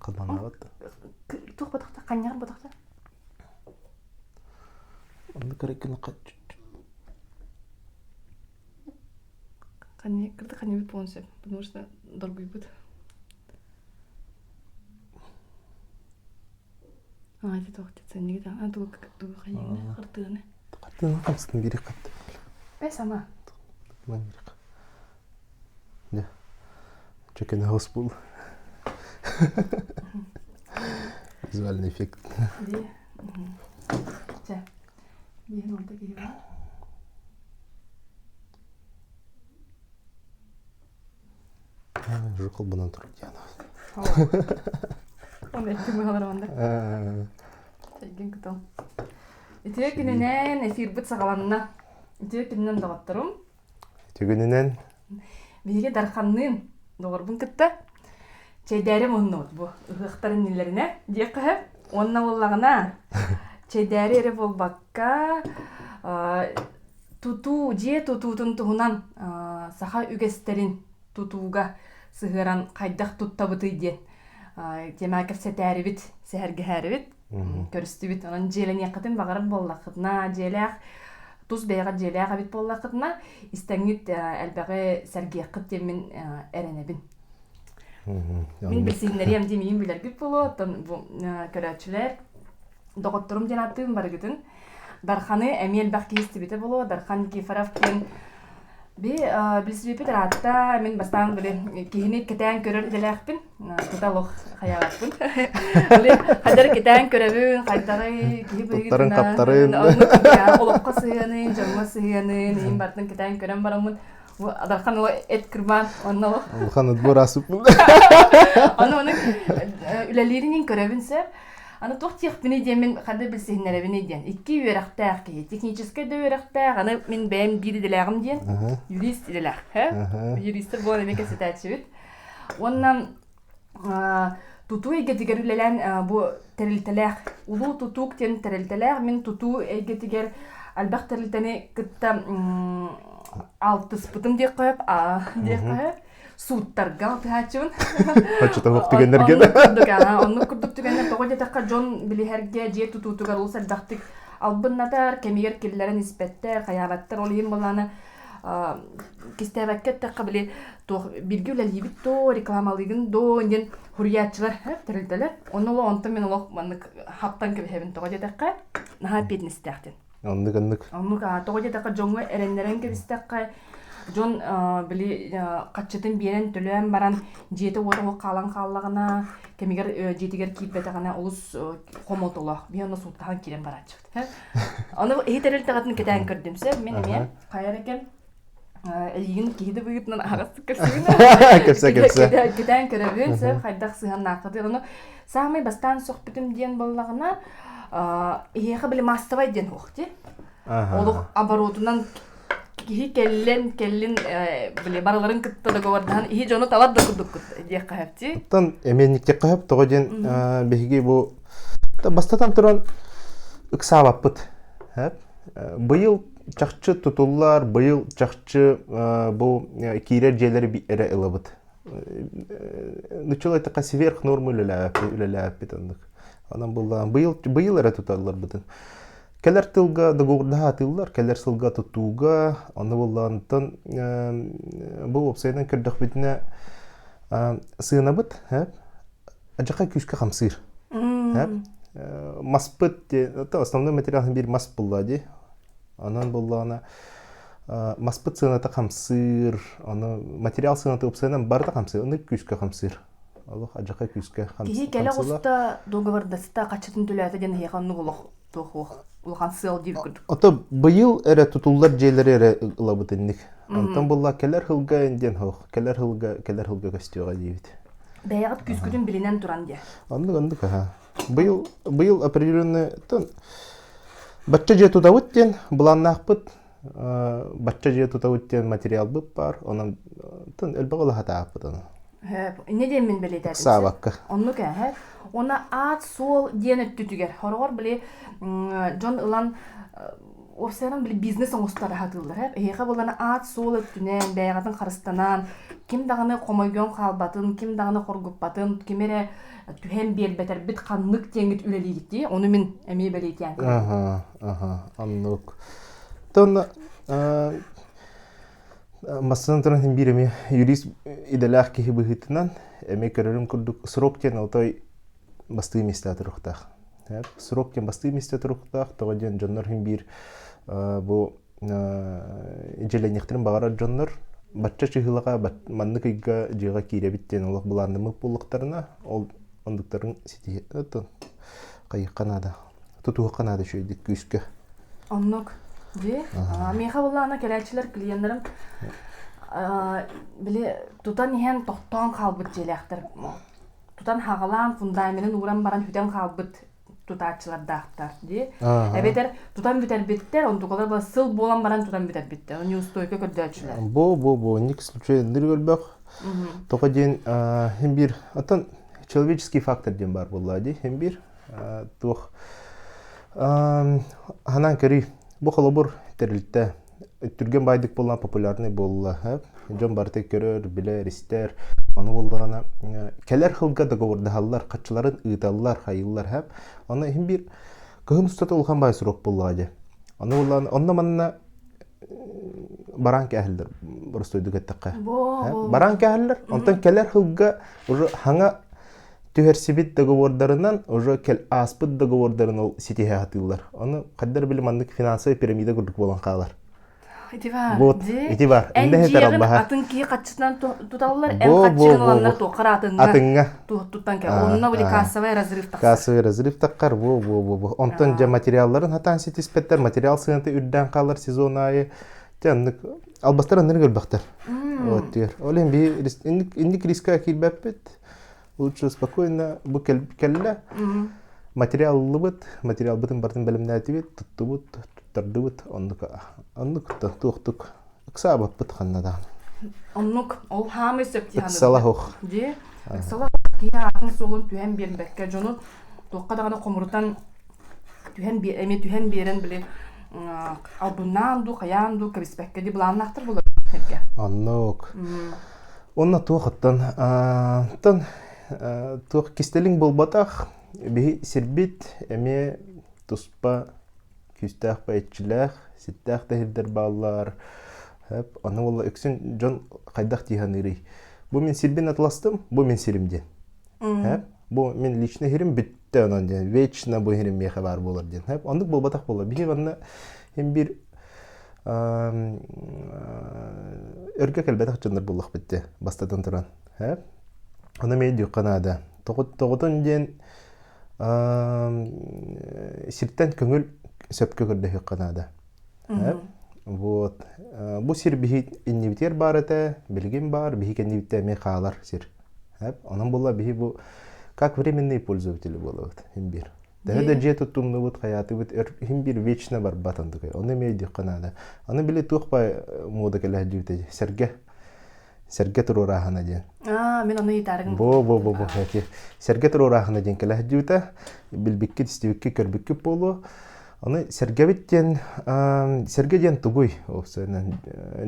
Халбаҥнаабат да. Туох ботохто? Ханньаҕар ботохто? Онно кырыккыны Кырдык ханньабыт буолуон сөп, потому что доргуйбут. А, это туох ценник а тугу тугу ханньыгына хартыганы. Хартыганы хамсытын бири хат. Бе сама. Дьэ, чөкөнө хос буол. Визуальный эффект. Ди. Чэ. Биһин онта киһи бар. Уже холбонон турар диэн. Он эттим быһалар онда. Чэйгин кытыл. Үтүө күнүнэн эфирбит саҕаланна. Үтүө күнүнэн доҕотторум. Түгүнүнэн Биһиги Дарханныын доҕорбун кытта чэйдээри муһуннубут бу ыһыахтар иннилэринэ диэххэ сөп. Уонна буоллаҕына чэйдээри эрэ буолбакка тутуу, дьиэ тутуутун туһунан саха үгэстэрин тутууга сыһыаран хайдах туттабытый диэн тиэмэҕэ кэпсэтээрибит, сэһэргэһээрибит көрүстүбүт. Онон дьиэлэниэххитин баҕарар буоллаххытына, дьиэлээх тус бэйэҕит дьиэлээх эбит буоллаххытына, истэҥҥит элбэҕи сэргиэххит диэммин эрэнэбин. Мин билсиһиннэриэм дии миигин билэргит буолуо, оттон бу көрөөччүлэр доҕотторум диэн ааттыыбын барыгытын. Дарханы эмиэ элбэх киһи истибитэ буолуо. Дархан Никифоров диэн Би билсибиппит ыраатта, мин бастаан били киһини кэтээн көрөр идэлээхпин, тута олох хайаабаппын. Били хайдары кэтээн көрөбүн, хайдаҕый киһи Туттарын хаптарын. Олоххо сыһыанын, дьоҥҥо сыһыанын, иһин барытын кэтээн көрөн бараммын, бу Адархан оло эт кырбаан, онно олох. Улахан отбор асыппын. Ону ону үлэлиирин көрөбүн сөп. Аны туох диэхпиний диэммин ханна билсиһиннэрэбиний диэн. Икки үөрэхтээх киһи, техническэй да үөрэхтээх, аны мин бэйэм биир идэлээҕим диэн, юрист идэлээх. Юристэр буолан эмиэ кэпсэтээччибит. Уонна тутуу эйгэтигэр үлэлээн бу тэрилтэлээх, Улуу Тутуук диэн тэрилтэлээх, мин тутуу эйгэтигэр элбэх тэрилтэни кытта алтыспытым диэххэ сөп, диэххэ сөп. сууттарга алтыһааччыбын. Оччотооҕу түгэннэргэ Оннук курдук, аа, оннук курдук түгэннэр тоҕо диэтэххэ дьон билиһэргэ дьиэ тутуутугар олус элбэхтик албыннатар, кэмигэр киллэрэн испэттэр, хайаабаттар. Ол иһин былаана кистээбэккэ эттэххэ били туох бииргэ үлэлиибит доо, рекламалыыгын доо диэн хуруйааччылар тэрилтэлэр. Онно олох онтон мин олох маннык хаптан кэбиһэбин тоҕо диэтэххэ наһаа эппиэтинэстээх диэн. Оннук оннук. Оннук тоҕо диэтэххэ дьоҥҥо эрэннэрэн кэбистэххэ дьон били хаччытын биэрэн төлөөн баран дьиэтэ-уота суох хаалан хааллаҕына кэмигэр дьиэтигэр киирбэтэҕинэ олус хомотолоох биһи онно сууттаһан киирэн барааччыбыт ону иһи тэрилтэҕитин кэтээн көрдүм сөп мин эмиэ хайа эрэ кэм эйигин киһи да быһыытынан аһаҕастык көрсөбүн Кэпсэ кэпсэ. кэтээн көрөбүн сөп хайдах сыһыаннааххытый ону саамай бастаан сөхпүтүм диэн буоллаҕына эһиэхэ били массовай диэн суох дии олох оборотунан киһи кэллин кэллин били барыларын кытта договордаһан иһи дьону талар да курдуккут диэххэ сөп дии Оттон эмиэнниктиэххэ сөп тоҕо диэн биһиги бу бастатан туран ыксаабаппыт Быйыл чахчы тутуллар, быйыл чахчы бу киирэр дьиэлэри эрэ ылабыт. Нуччалыы эттэххэ сверх нормы үлэлээппит оннук. Онон буллаан быйыл быйыл эрэ туталларбытын. Кэлэр тылга договордаһа атыыллар, кэлэр сылга тутууга, ону буллаантан бу уопсайынан көрдөхпүтүнэ сыанабыт Адьака күүскэ хамсыыр. Маспыт, основной материал биир мас булла дии. Онон буллаҕына маспыт сыаната хамсыыр, ону материал сыаната уопсайынан барыта хамсыыр, ону күүскэ хамсыыр. Олох адьака күүскэ хамсыыр. Киһи кэлэ оҕуста договордаста хаччытын төлөөтө диэн эһиэхэ оннук олох туох улахан сыал диир курдук. Ото быйыл эрэ тутуллар дьиэлэри эрэ ылабыт инник. Онтон булла кэлэр сылга диэн хоох, кэлэр сылга кэлэр сылга көстүөҕэ диибит. Бэйэҕит күүскүтүн билинэн туран диэ. Оннук оннук аха. Быйыл быйыл определенный бачча дьиэ тутабыт диэн былааннаахпыт. Бачча дьиэ тутабыт диэн материалбыт баар. Онон элбэх ылаһатаахпыт ону. Инне диэн мин бэлиэтээтим. Саабакка. Оннук ээ. Уонна аат-суол диэн өттүтүгэр. Хороҕор били дьон ылан уопсайынан били бизнес оҥостор аһатыыллар ээ. Эһиэхэ буоллаҕына аат-суол өттүнэн, бэйэҕитин харыстанан, ким даҕаны хомойгон хаалбатын, ким даҕаны хоргуппатын, ким эрэ түһэн биэрбэтэрбит ханнык диэҥҥит үлэлиигит дии. Ону мин эмиэ бэлиэтээн көрөбүн. Аха, аха, оннук. Тон массынан туран биир эмиэ юрист идэлээх киһи быһыытынан эмиэ көрөрүм курдук срок диэн отой бастыы миэстэ туруохтаах. Срок диэн бастыы миэстэ туруохтаах, тоҕо диэн дьоннор иһин биир бу дьиэлэниэхтэрин баҕарар дьоннор бачча чыһыылаҕа маннык ыйга дьиэҕэ киирэбит диэн олох былааннаммыт буоллахтарына, ол оннуктарын ситиһи хайыахха наада, тутуһуохха наада үчүгэйдик күүскэ. Оннук. Дии. Миэхэ буоллаҕына кэлээччилэр клиеннэрим били тутан иһэн тохтоон хаалбыт дьиэлээхтэр тутан хаҕалаан фундаменын ууран баран бүтэн хаалбыт тутааччылардаахтар дии. Эбэтэр тутан бүтэрбиттэр, онтукалар была сыл буолан баран тутан бүтэрбиттэр. Неустойка көрдөөччүлэр. Бу бу бу ник случай өлбөх. Тоҕо диэн хим биир оттон человеческий фактор диэн баар буолла дии хим биир туох ханаан көрүй бу холобур тэрилтэ Түргэн баайдык буоллаҕына популярный буолла. Дьон барыта көрөр, билэр, истэр. Ону буоллаҕына кэлэр сылга договордаһаллар, хаччыларын ыыталлар, хайыыллар. Ону иһин биир кыһын устата улахан баай срок буоллаҕа дьэ. Ону буоллаҕына онно-манна бараан кээһэллэр боростуойдук эттэххэ. Бараан кээһэллэр. Онтон кэлэр сылга уже хаҥа түһэрсибит договордарынан уже кэл ааспыт договордарын ол ситиһэ сатыыллар. Ону хайдар били маннык финансовая пирамида курдук буолан хаалар. Ити бар. Вот, ити бар. Эн дьиэҕин атын киһи хаччытынан туталлар, эн хаччыгын ыланнар туоххар атыҥҥа. Атыҥҥа. Туттан кэл. Онно били кассовый разрыв тахсар. Кассовый разрыв таххар, во, во, во, во. Онтон дьэ материалларын хатаан ситиспэттэр, материал сыаната үрдээн хаалар сезон аайы. Дьэ оннук албастар аннары көрбөхтөр. Вот тиэр. Ол иһин биһи инник риска киирбэппит. Лучше спокойно бу кэллэ. Материал ыллыбыт, материалбытын барытын бэлэмнээтибит, туттубут, туттардыбыт, оннук оннук туохтук ыксаабаппыт ханна даҕаны. Оннук, ол хаамай сөп дии Ыксала суох. Дии, ыксала киһи аатын суолун түһэн биэрбэккэ, дьону туохха даҕаны хомурутан түһэн эмиэ түһэн биэрэн били албыннаан дуу, хайаан дуу кэбиспэккэ дии былааннаахтар буолар эргэ. Оннук. Онно туох оттон оттон туох кистэлиҥ буолбатах биһи сирбит эмиэ туспа күүстээх бэйэтчилээх ситтээх да сирдэр бааллар ону буолла үксүн дьон хайдах дии саныырый бу мин сирбин атыластым бу мин сирим диэн бу мин личный сирим бүттэ онон диэн вечно бу сирим миэхэ баар буолар диэн оннук буолбатах буолла биһи манна син биир өргө кэлбэтэх дьоннор буоллахпыт дии бастатан туран ону эмиэ өйдүөххэ наада тоҕотун диэн сиртэн көҥүл сөпкө көрдөһүөххэ наада вот бу сир биһи иннибитигэр баар этэ билигин баар биһи кэннибиттэн эмиэ хаалар сир онон буолла биһи бу как временные пользователи буолабыт син биир Төһө да дьиэ туттуннубут, хайаатыбыт өр иһин биир вечно барбат онтукай. Ону эмиэ өйдүөххэ наада. Аны били туох баай муода кэлэ сылдьыбыта сэргэ сэргэ туруорааһына диэн. Аа, мин ону ыйытаарыгым. Бо бо бо бо эти сэргэ туруорааһына диэн кэлэ сылдьыбыта. Билбиккит, истибиккит, көрбүккүт буолуо. Аны сэргэбит диэн сэргэ диэн тугуй? Уопсайынан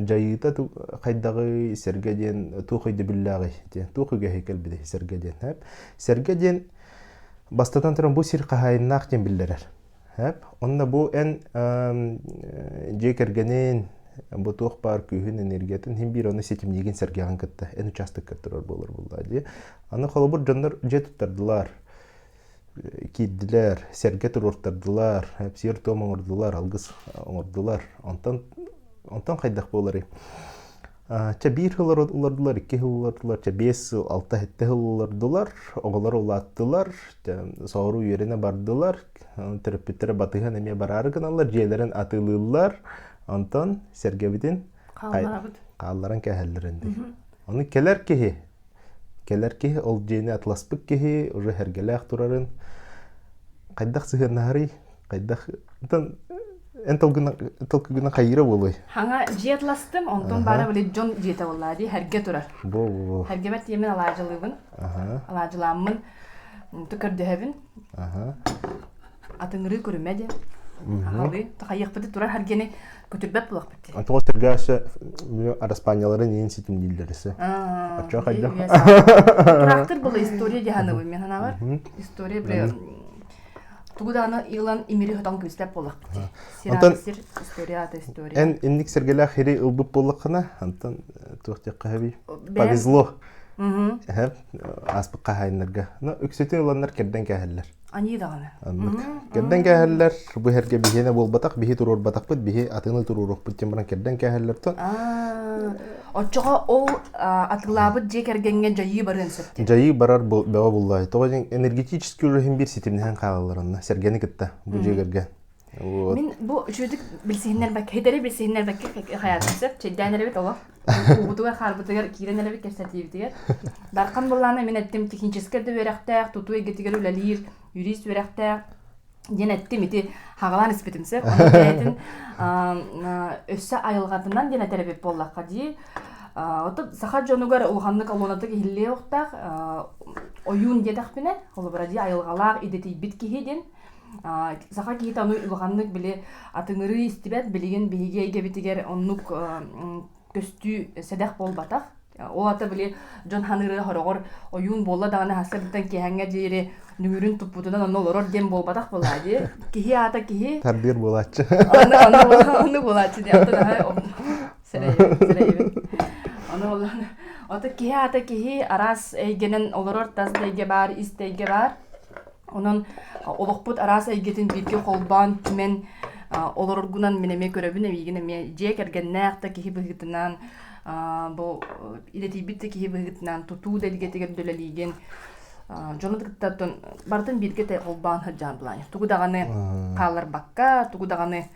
дьайыыта хайдаҕый, сэргэ диэн туох өйдөбүллээҕий диэн, туох үгэһи кэлбитий сэргэ диэн. Сэргэ диэн Бастатан туран, бу сир хаһаайыннаах диэн биллэрэр. Эп. Онно бу эн дьиэ кэргэнин, бу туох баар күүһүн, энергиятын иһин биир ону ситимниигин сэргэҕин кытта эн учаастакка турар буолар буоллаа дии. Аны холобур дьоннор дьиэ туттардылар, киирдилэр, сэргэ туруортардылар, сиэр-туом оҥордулар, алгыс оҥордулар. Онтон онтон хайдах буоларый? Чэ биир сыл олордулар, икки сыл олордулар, чэ биэс сыл, алта-сэттэ сыл олордулар, оҕолор улааттылар, соҕуруу үөрэнэ бардылар, төрөппүттэрэ батыһан эмиэ бараары гыналлар, дьиэлэрин атыылыыллар, онтон сэргэбитин хаалларабыт. Хаалларан кээһэллэр инди. Ону кэлэр киһи Кэлэр киһи, ол дьиэни атыласпыт киһи уже сэргэлээх турарын хайдах сыһыаннаһарый? Хайдах Онтон эн толкуйгунан хайыыра буолуой? Хаҥа дьиэ атыластым, онтон баара били дьон дьиэтэ буоллаа дии, сэргэ турар. Бу бу. Сэргэбэр тиийэммин алаадьылыыбын. Алаадьылааммын, онту көрдөһөбүн. Атыҥырыы көрүмэ диэн. Аһалыы хайыахпыты турар харгени көтүрбэт булахпыт дии. Тоҕо сэргээсэ араспаанньаларын иин ситимнииллэр эсе. Оччо хайдах. Тураахтыр была история дьаһаныбын мен санаабар. История бре тугу даҕаны илан имири хотон күстэп буоллахпыт дии. Сир Онтон сир история ата история. Эн инник сэргэлээх хири ылбыт буоллаххына, антон туох диэххэ хэби повезло. Ааспыт хаһаайыннарга. Но үксүтүн ыланнар кэрдэн кээһэллэр. Аньыы даҕаны. Оннук. Кэрдэн кээһэллэр, бу иһэргэ биһиэнэ буолбатах, биһи туруорбатахпыт, биһи атыны туруоруохпут диэн баран кэрдэн кээһэллэр то. Оччоҕо ол атыылаабыт дьиэ кэргэҥҥэ дьайыы барыан сөп диэн. Дьайыы барар бөҕө буллаай. Тоҕо диэн энергетический уже биир ситимнэһэн хаалаллар онно сэргэни кытта бу дьиэ кэргэн. Вот. Мин бу үчүгүйдүк билсиһиннэрбэккэ, хитэри билсиһиннэрбэккэ хайаатын сөп, чэйдээн эрэбит олох. Уубутугар, хаарбытыгар киирэн эрэбит кэпсэтиибитигэр. Дархан былаана мин эттим техническэй да үөрэхтээх, тутуу эйгэтигэр үлэлиир, юрист үөрэхтээх диэн эттим ити хаҕалаан испитим сөп. Ону бэйэтин өссө айылҕатынан диэн этэр эбит буоллахха дии. Ото саха дьонугар улаханнык олуонатык иһиллиэ уохтаах ойуун диэтэхпинэ, холобура дии айылҕалаах идэтийбит киһи диэн Саха киһитэ ону улаханнык били атыҥырыы истибэт, билигин биһиги эйгэбитигэр оннук көстүү сэдэх буолбатах. Ол ата били дьон ханыыры хороҕор ойуун буолла даҕаны сарсыардаттан киэһэҥҥэ диэри нүҥүрүн туппутунан онно олорор диэн буолбатах буолаа дии. Киһи аата киһи. Тардыыр буолааччы. Аны аны буолааччы дии. Антон аһай сэрэйэбин. Аны ол ото киһи аата киһи араас эйгэнэн олорор тас да эйгэ баар, ис да эйгэ баар. Онон олохпут араас эйгэтин бииргэ холбоон, түмэн олороргунан мин эмиэ көрөбүн, эйигин эмиэ дьиэ кэргэннээх да киһи быһыытынан, бу идэтийбит да киһи быһыытынан тутуу да эйгэтигэр үлэлиигин, дьону кытта барытын бииргэ холбоон сылдьаан былаан. Тугу даҕаны хаалларбакка, тугу даҕаны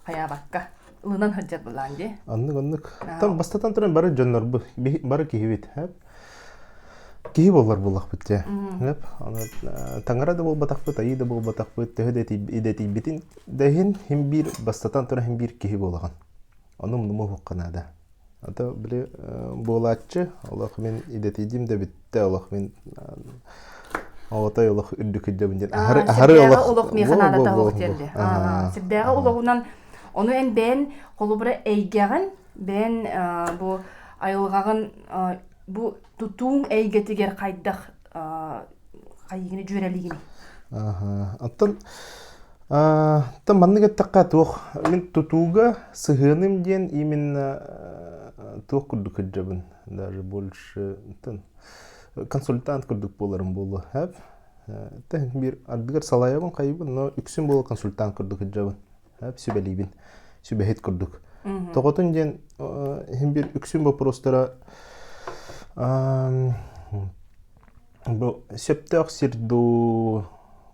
хайаабакка ылынан сылдьар былаан дии. Оннук оннук. Там бастатан туран бары дьоннорбут, бары киһибит. Киһи буоллар буоллахпыт дьэ. Эп, аны таҥара да буолбатахпыт, айыы да буолбатахпыт, төһө да идэтийбитин да иһин, иһин биир, бастатан туран иһин биир киһи буолаҕын. Ону умнума уһукка наада. Ата били буолааччы, олох мин идэтийдим да бүттэ, олох мин оҕотой олох үрдүк үрдэбин диэн аһары аһары олох олох миэхэ наадата олох диэлли. Сирдээҕи олоҕунан ону эн бэйэн холобура эйгэҕин бэйэн бу айылҕаҕын бу тутууҥ эйгэтигэр хайдах хайыгыны дьүөрэлиигиний? Оттон оттон маннык эттэххэ туох мин тутууга сыһыаным диэн именно туох курдук сылдьабын даже больше консультант курдук буоларым буолуо эп биир ардыгар салайабын хайыбын но үксүн буола консультант курдук сылдьабын сүбэлиибин сүбэһит курдук тоҕотун диэн иһин биир үксүн боппуруостара бу сөптөөх сир дуу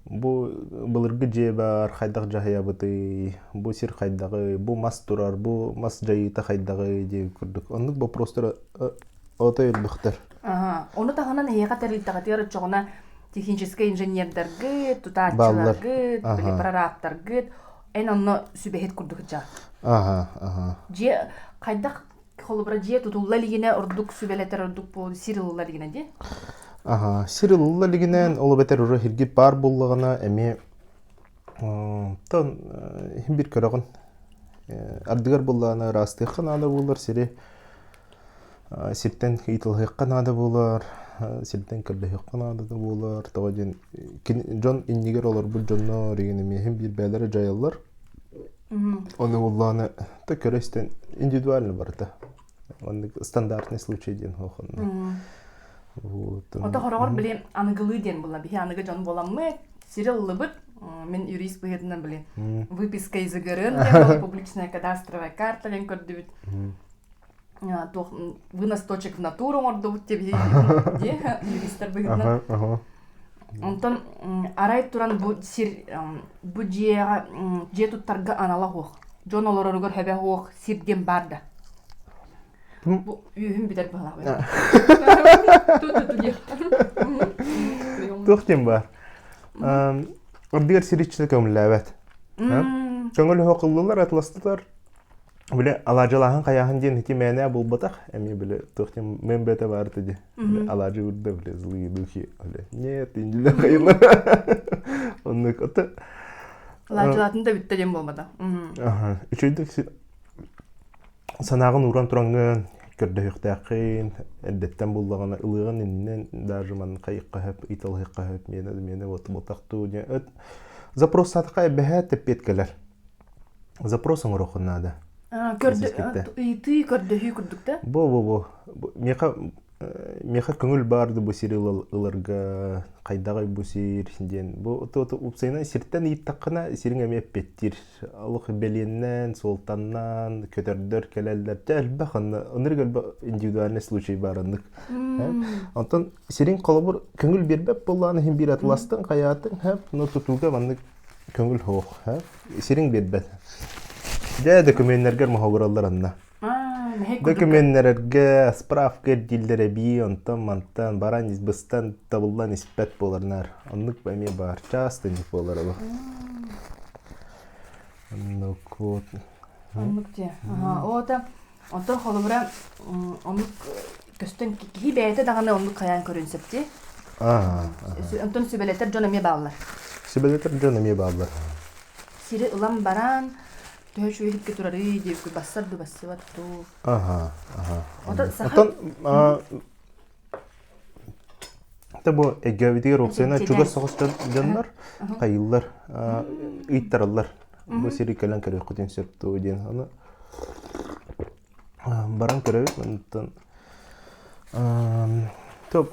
бу былыргы дьиэ баар хайдах дьаһайабытый бу сир хайдаҕый бу мас турар бу мас дьайыыта хайдаҕый диэн курдук оннук боппуруостара отой элбэхтэр ону таһынан эһиэхэ тэрилтэҕитигэр оччоҕуна техническэй инженердаргыт, тутааччыларгыт, били прорабтаргыт эн онно сүбэһит курдук сылдьаҕын. Аха, аха. Дьиэ хайдах холобура дьиэ тутулла илигинэ ордук сүбэлэтэр ордук буол сир ылылла илигинэ дии? Аха, сир ылылла илигинэн ол эбэтэр уже хиргит баар буоллаҕына эмиэ тон иһин бир көрөҕүн. Ардыгар буоллаҕына ыраастыахха наада буолар сири сиртэн ыйыталаһыахха наада буолар, сиртэн көрдөһүөххэ наада да буолар. Тоҕо диэн дьон иннигэр олорбут дьоннор игин эмиэһин биир бэйэлэрэ дьайаллар. Ону буоллаҕына да көрө истэн индивидуально барыта. Оннук стандартный случай диэн суох онно. Вот. Ото хороҕор били аныгылыы диэн буолла. Биһи аныгы дьон буоламмыт, сири ыллыбыт. Мин юрист быһыытынан били выписка из ИГРН диэн публичная кадастровая карта диэн көрдүбүт. Туох вынос точек в натуру оҥордубут диye юристар быһыытынан. Онтон арай туран бу сир бу дьиэҕэ дьиэ туттарга анала суох. Дьон олороругар хөбө суох сир диэн баар да. Бу үөһүм бүтэр быһалаах. Туох диэн баар? Ардыгар сир иччитэ көҥүллээбэт. Көҥүл өһө кыллылар, атластылар. Бile алаадьылааһын хайааһын диэн ити мээнэ буолбатах. Эмиэ бile туох диэн мэн бэйэтэ баар ди. Алаадьы урда бile злые духи. Бile нет, индилер хайылар. Оннук. Ото. Лаачылаатын да бүттэ диэн буолбата. Аха. Үчүгэйдик санааҕын ууран тураҥҥын көрдөһүөхтээххин, эрдэттэн буллаҕына ылыаҕын иннинэн даже манна хайыахха сөп, ыйыталаһыахха сөп, миэнэ миэнэ вот буолтахтуу диэн ыт запрос саатахха эбэһээт эппиэт кэлэр. Запрос оҥоруоххун наада. Ыйытыы көрдөһүү курдук да? Бу бу бу. Миэхэ миэхэ көҥүл баар да бу сири ыларга хайдаҕый бу сир диэн. Бу уопсайынан сиртэн ыйыттаххына сириҥ эмиэ эппиэттиир. Олох бэлиэннэн, суолтаннан, көтөрдөр кэлэллэр. Дьэ элбэх онно ынырык элбэх индивидуальный случай баар оннук. Онтон сириҥ холобур көҥүл биэрбэт буоллаҕына иһин биир атыластыҥ, хайаатыҥ, но тутууга маннык көҥүл суох. Сириҥ биэрбэт. Дьэ документнэргэр моһуогураллар онно. Документнэргэ справка ирдииллэр эбии, онтон мантан баран быстан табыллан испэт буоларнар. Оннук эмиэ баар. Часто инник буолар ол. Оннук вот. Оннук дии. Ота онтон холобура оннук көстөн киһи бэйэтэ даҕаны оннук хайаан көрүөн сөп дии. Онтон сүбэлэтэр дьон эмиэ бааллар. Сүбэлэтэр дьон эмиэ бааллар. Сири ылан баран төһө үчүгэйдик турарый диэбиккит бассар ду бассыбат дуу. Аха, аха. Оттон Та бу эйгэбитигэр уопсайынан чугас соҕус дьоннор хайыыллар, ыйттараллар. Бу сири кэлэн көрүөххүтүн сөп дуо диэн. Аны баран көрөбүт. Онтон то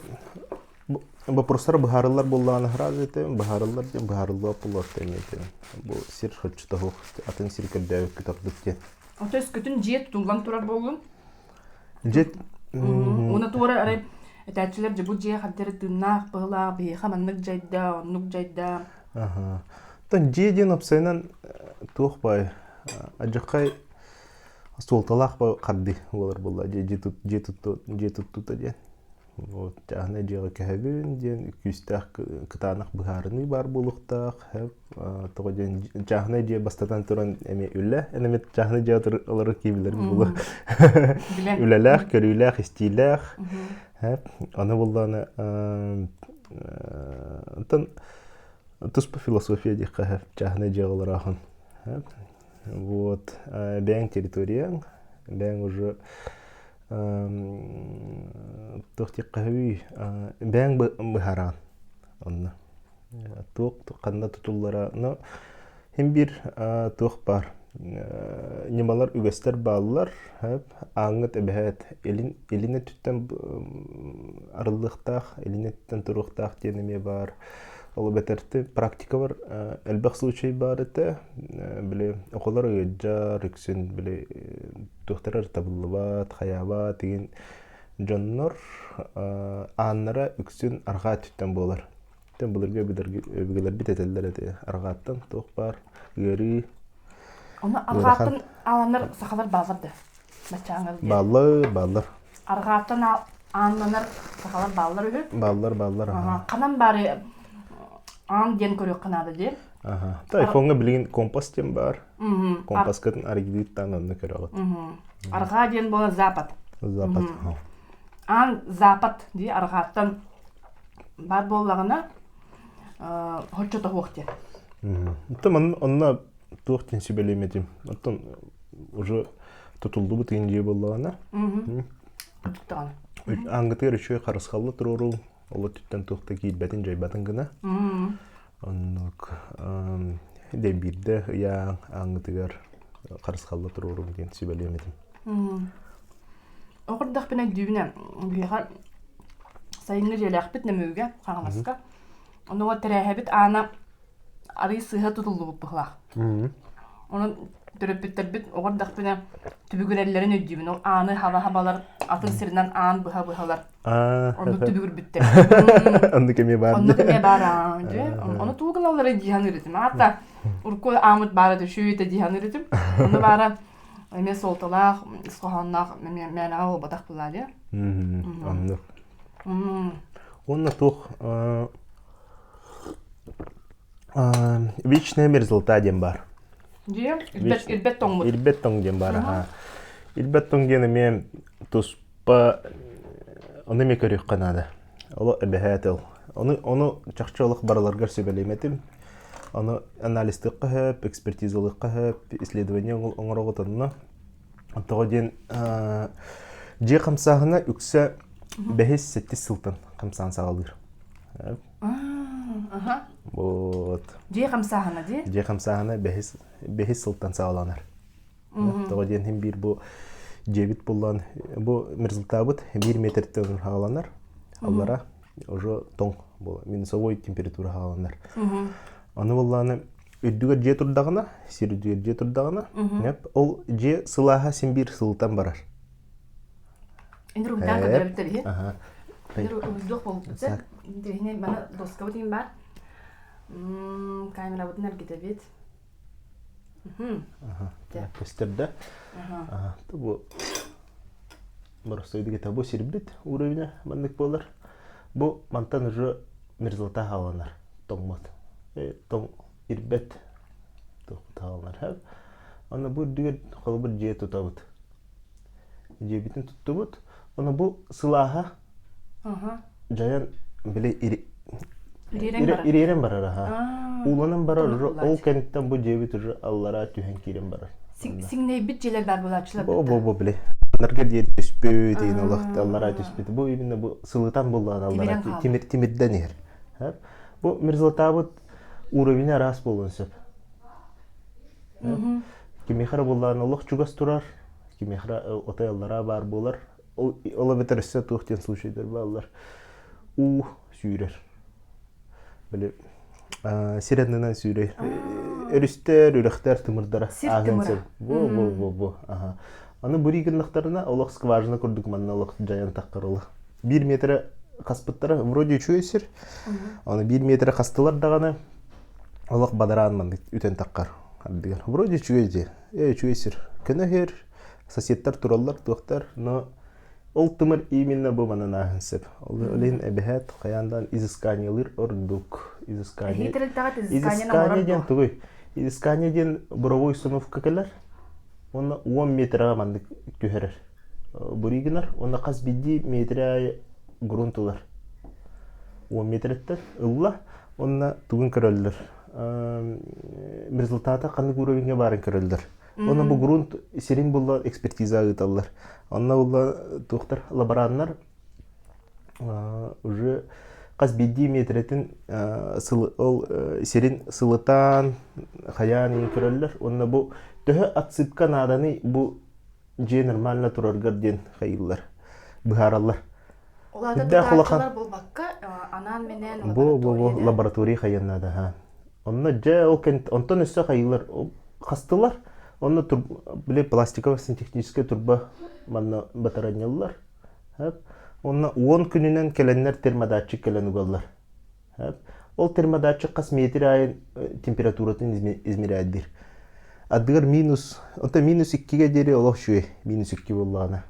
вопростар быһаарыллар буоллаҕына сразу этим, быһаарыллар диэн быһаарыллыа буолуор этим. Бу сир хоччото суох атын сир көрдөөбүккүт ордук диэн. Ото өскөтүн дьиэ тутуллан турар буоллун? Дьиэ Уна туора арай этээччилэр дьэ бу дьиэ хантары тыыннаах быһылаах биһиэхэ маннык дьайда, оннук дьайда. Аха. Оттон дьиэ диэн уопсайынан туох баай адьаххай суолталаах хардыы буолар буолла дьиэ дьиэ туттуута диэн. Вот чааһынай дьиэҕэ кэһэбин диэн күүстээх кытаанах быһаарыныы баар буолуохтаах. Тоҕо диэн чааһынай дьиэ бастатан туран эмиэ үлэ, эн эмиэ чааһынай дьиэҕэ олорор киһи буолуо. Үлэлээх, көрүүлээх, истиилээх. Аны буоллаҕына оттон туспа философия диэххэ чааһынай дьиэҕэ олороохун. Вот бэйэҥ территорияҥ, бэйэҥ уже туох диэххэ бэйэҥ быһаараҕын онно туох ханна тутуллара но син биир туох баар ньымалар үгэстэр бааллар ааҥҥыт эбэһээт илин илин өттүттэн арыллыахтаах илин өттүттэн туруохтаах диэн эмиэ баар ол эбэтэр практикабар элбэх случай баар этэ били оҕолор ыалдьар үксүн били туохтара эрэ табыллыбат, хайаабат игин дьоннор ааннара үксүн арҕаа өттүттэн буолар. Тэн былыргы өбүгэлэрбит этэллэр этэ арҕааттан туох баар ыарыы Ону арҕааттан ааланар сахалар бааллар да баччааҥҥа диэн. Бааллар, бааллар. Арҕааттан ааннанар сахалар бааллар үһү. Бааллар, бааллар. Ханан баары аан диэн көрүөххэ наада диэн. Аха. Айфоҥҥа билигин компас диэн баар. Компаскытын арыйдыыттан онно көрөҕүт. Арҕаа диэн буола запад. Запад. Аан запад дии арҕааттан баар буоллаҕына хоччо тоһуох диэн. Оттон онно туох диэн сүбэлиэм этим. Оттон уже тутуллубут иин дьиэ буоллаҕына. Ааҥҥытыгар үчүгэй харысхалла туруоруу Ол өттүттэн туох да киирбэтин, дьайбатын гына. Оннук дэбиирдэ ыйааҥ ааҥҥытыгар харысхалла туруорум диэн сүбэлиэм этим. Оҕурдахпына өйдүүбүнэ биһиэхэ сайыҥҥы дьиэлээхпит Нөмүгүгэ Хаҥаласка. Онуга тэрээһэбит аана арыый сыыһа тутуллубут быһылаах. Онон төрөппүттэрбит оҕо эрдэхпинэ түбүгүрэллэрин өйдүүбүн. Ол ааны хаба-хабалар, атын сиринэн аан быһа-быһалар. Оннук түбүгүрбүттэр. Оннук эмиэ баар. Оннук эмиэ баар дьэ. Ону тугу гыналлара дии саныыр этим. Аата урукку аамыт баара түшүү дии саныыр этим. Ону баара эмиэ суолталаах, ис хоһоонноох эмиэ мээнэҕэ буолбатах буоллаа дии. Оннук. Уонна туох Вечная мерзлота диэн баар. Дьиэ, ирбэт, ирбэт тоҥмут. Ирбэт тоҥ диэн баар, аха. Ирбэт тоҥ диэн эмиэ туспа ону эмиэ көрүөххэ наада. Оло эбэһээт ол. Ону, ону чахчы олох барыларгар сүбэлиэм этим. Ону анализтыахха сөп, экспертизалыахха сөп, исследование оҥороҕут онно. Тоҕо диэн дьиэ хамсааһына үксэ бэһис-сэттис сылтан хамсаан саҕалыыр. Вот. Дьиэ хамсааһына дии? Дьиэ хамсааһына бэһис, бэһис сылтан саҕаланар. Тоҕо диэн иһин биир бу дьиэбит буллан бу мерзлотабыт биир метртэн хааланар. Аллара уже тоҥ минусовой температура хааланар. Аны буоллааны үрдүгэр дьиэ турдаҕына, сир үрдүгэр дьиэ турдаҕына, ол дьиэ сылааһа син биир сылытан барар. Инер уһуйдаан көрдөрөбүт да биһи. Инер уһуйдуох буолбут Интэриэһинэй маны доскабыт иһин баар. Камерабытын эргитэбит. Көстөр да. Бу боростуойдук это бу сирбит уровня маннык буолар. Бу мантан уже мерзлота хааланар тоҥмот. Тоҥ ирбэт хааланар. Аны бу үрдүгэр холобур дьиэ тутабыт. Дьиэбитин туттубут. Ону бу сылааһа дьайан били ириэрэн барар аха. Ууланан барар уже ол кэнниттэн бу дьиэбит уже аллараа түһэн киирэн барар. Сиҥнэйбит дьиэлэр баар буолааччылар. Бу бу бу били. Нарга диэри түспүт, иин олох аллараа түспүт. Бу именно бу сылытан буллаан аллараа тимир тимирдэн иһэр. Бу мерзлотаабыт уровень араас буолуон сөп. Кимиэхэ эрэ буоллаҕына олох чугас турар, кимиэхэ эрэ отой аллараа баар буолар. Ол, ол эбэтэр өссө туох диэн случайдар бааллар. Уу сүүрэр. Били сир аннынан сүүрэр. Өрүстэр, үрэхтэр тымырдара ааһыан сөп. Бу, бу, бу, бу. Аха. Аны бурий гыннахтарына олох скважина курдук манна олох дьайан таххар олох. Биир метрэ хаспыттара вроде үчүгэй сир. Аны биир метрэ хастылар даҕаны олох бадараан маннык үтэн таххар ардыгар. Вроде үчүгэй дии. Э, үчүгэй сир. Көнө иһэр, соседтар тураллар, туохтар, но ол тымыр именно бу манан ааһын сөп. Ол иһин эбэһээт хайаан изысканиелыыр ордук. Изыскание. Изыскание диэн тугуй? Изыскание диэн буровой установка кэлэр. Уонна 10 метрға маннык түһэрэр. Бурий гынар. Уонна хас биирдии метрэ аайы грунт ылар. 10 метреттэн ылла. Онно тугун көрөллөр? Результата ханнык уровеньга баарын көрөллөр. Онно бу грунт сирин булла экспертиза ыыталлар. Онно булла туохтар лабораннар уже хас биирдии метрэтин ол сирин сылытаан хайаан иин көрөллөр. Онно бу төһө отсыпка нааданый бу дьиэ нормально тураргар диэн хайыыллар, быһаараллар. Ол аата тутааччылар буолбакка, анаан-минээн Бу бу бу лаборатория хайыан наада ха. Онно дьэ ол онтон өссө хайыылар хастылар. Онно били пластиковая сантехническая турба манна батаранньаллар. Онно 10 күнүнэн кэлэннэр термодатчик кэлэн угаллар. Ол термодатчик хас метр аайы температуратын измеряйдыр. Ардыгар минус, онто минус иккигэ диэри олох үчүгэй, минус икки буоллаҕына.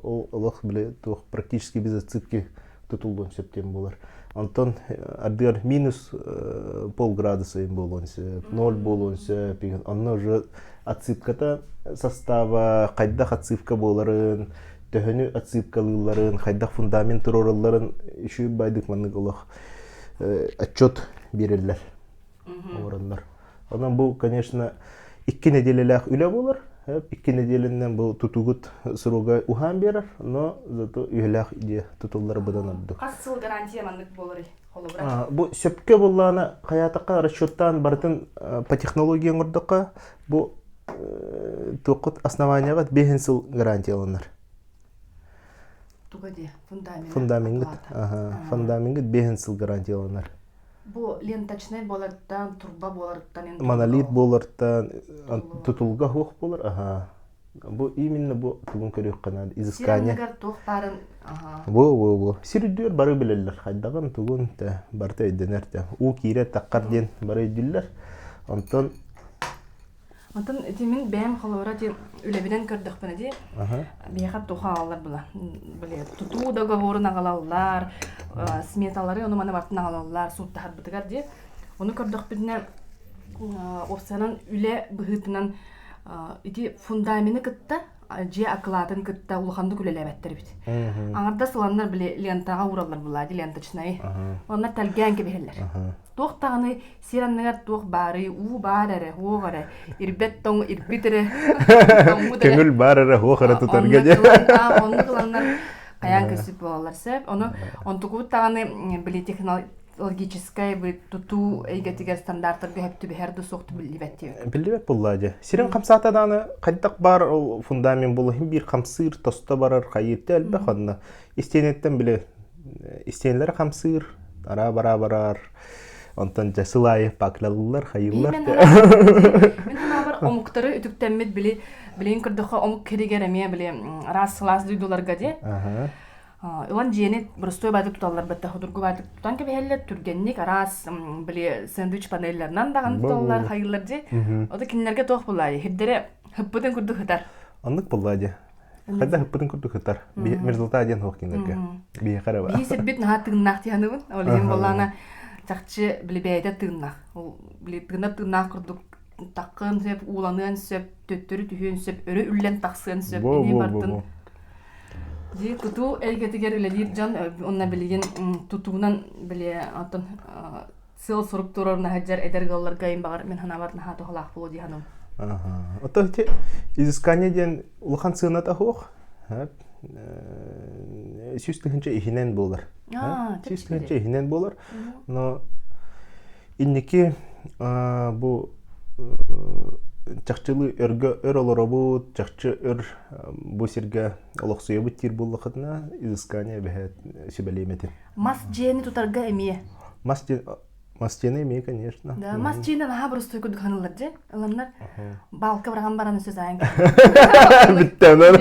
Ол олох били туох практически без отсыпки тутуллуон сөп диэн буолар. Онтон ардыгар минус полградуса буолуон сөп, ноль буолуон сөп. Онно уже отсыпката состава хайдах отсыпка буоларын, төһөнү отсыпкалыылларын, хайдах фундамент туруоралларын үчүгэй байдык маннык олох отчет биэрэллэр оҥороннор. Онон бу, конечно, икки нэдиэлэлээх үлэ буолар. Икки нэдиэлэнэн бу тутугут срога уһаан биэрэр, но зато үйэлээх дьиэ тутуллар быдан ордук. Хас сыл гарантия маннык буоларый холобура? Бу сөпкө буллаана хайаатахха расчеттаан барытын по технологии оҥордоххо бу туоххут основанияҕыт биэһин сыл гарантияланар. Туга дии? Фундамент. Фундаменгыт. Фундаменгыт биэһин сыл гарантияланар. Бу ленточнай буолартан, турба буолартан Монолит буолартан тутулга суох буолар. Аха. Бу именно бу тугун көрүөххэ наада. Изыскание. Сир туох баарын Бу бу бу. Сир үрдүгэр бары билэллэр. Хайдаҕын тугун те барыта өйдөнөр те. Уу киирэр таххар диэн бары өйдүүллэр. Онтон Онтон ити мин бэйэм холобура ити үлэбинэн көрдөхпүнэ дии, биһиэхэ туох аҕалаллар була? Били тутуу договорун аҕалаллар, сметалары ону маны барытын аҕалаллар сууттаһарбытыгар дии. Ону көрдөхпүтүнэ уопсайынан үлэ быһыытынан. Ити фундамены кытта дьиэ акылаатын кытта улаханнык үлэлээбэттэр эбит. Аҥардас ыланнар били лентаҕа уураллар булаа ленточнайы. Онно тэлгээн кэбиһэллэр. Туох даҕаны сир анныгар туох баарый, уу баар эрэ, уох эрэ, ирбэт тоҥ ирбит эрэ, тоҥмут эрэ. Көҥүл баар эрэ, уох эрэ тутарга дьэ. Оннук ыланнар хайаан көстүп буолаллар сөп. Ону онтукубут даҕаны били технологическай тутуу эйгэтигэр стандартарга сөп түбэһэр да суох биллибэт диэбит. Биллибэт буоллаа дьэ. Сирин хамсаата даҕаны хайдах баар ол фундамент буолла иһин биир хамсыыр, тосто барар, хайыырта элбэх онно. Истиэнэттэн били истиэнэлэр хамсыыр, араа-бараа барар, онтон дьэ сыл аайы паклялылар, хайыыллар. Мин санаабар омуктары үтүктэммит били билигин көрдөххө омук киригэр эмиэ били араас сылаас дойдуларга дии. Ылан дьиэни боростуой баайдык туталлар бытта судургу баайдык тутан кэбиһэллэр түргэнник араас били сэндвич панелларынан даҕаны туталлар хайыыллар дии. Ото кинилэргэ туох буллаа дии хирдэрэ хыппытын курдук хытар. Оннук буллаа дии. Хайда хыппытын курдук хытар. Мерзлота диэн суох кинилэргэ. Биһиэхэ эрэ Биһи сирбит наһаа тыыннаах дии саныыбын. Ол иһин буоллаҕына чахчы били бэйэтэ тыыннаах. Ол били тыынар тыыннаах курдук таххыан сөп, ууланыан сөп, төттөрү түһүөн сөп, өрө үллэн тахсыан сөп. Ини бартын Дии тутуу эйгэтигэр үлэлиир дьон уонна билигин тутуунан били оттон сыал-сорук туруорна сылдьар эдэр ыалларга им баҕар мин санаабар наһаа туһалаах буолуо дии саныыбын. Оттон ити изыскание диэн улахан сыаната суох. 100 тыһыынча иһинэн буолар. 100 тыһыынча иһинэн буолар. Но инники бу чахчылыы өргө өр олоробут, чахчы өр бу сиргэ олохсуйабыт диир буоллахытына, изыскание эбэһээт сүбэлиэм этим. Мас дьиэни тутарга эмиэ. Мас дьиэ мас дьиэни эмиэ, конечно. Да, мас дьиэни наһаа боростуой курдук саныыллар дьэ. Ыланнар балка быраҕан баран өссө сайын Бүттэнэр.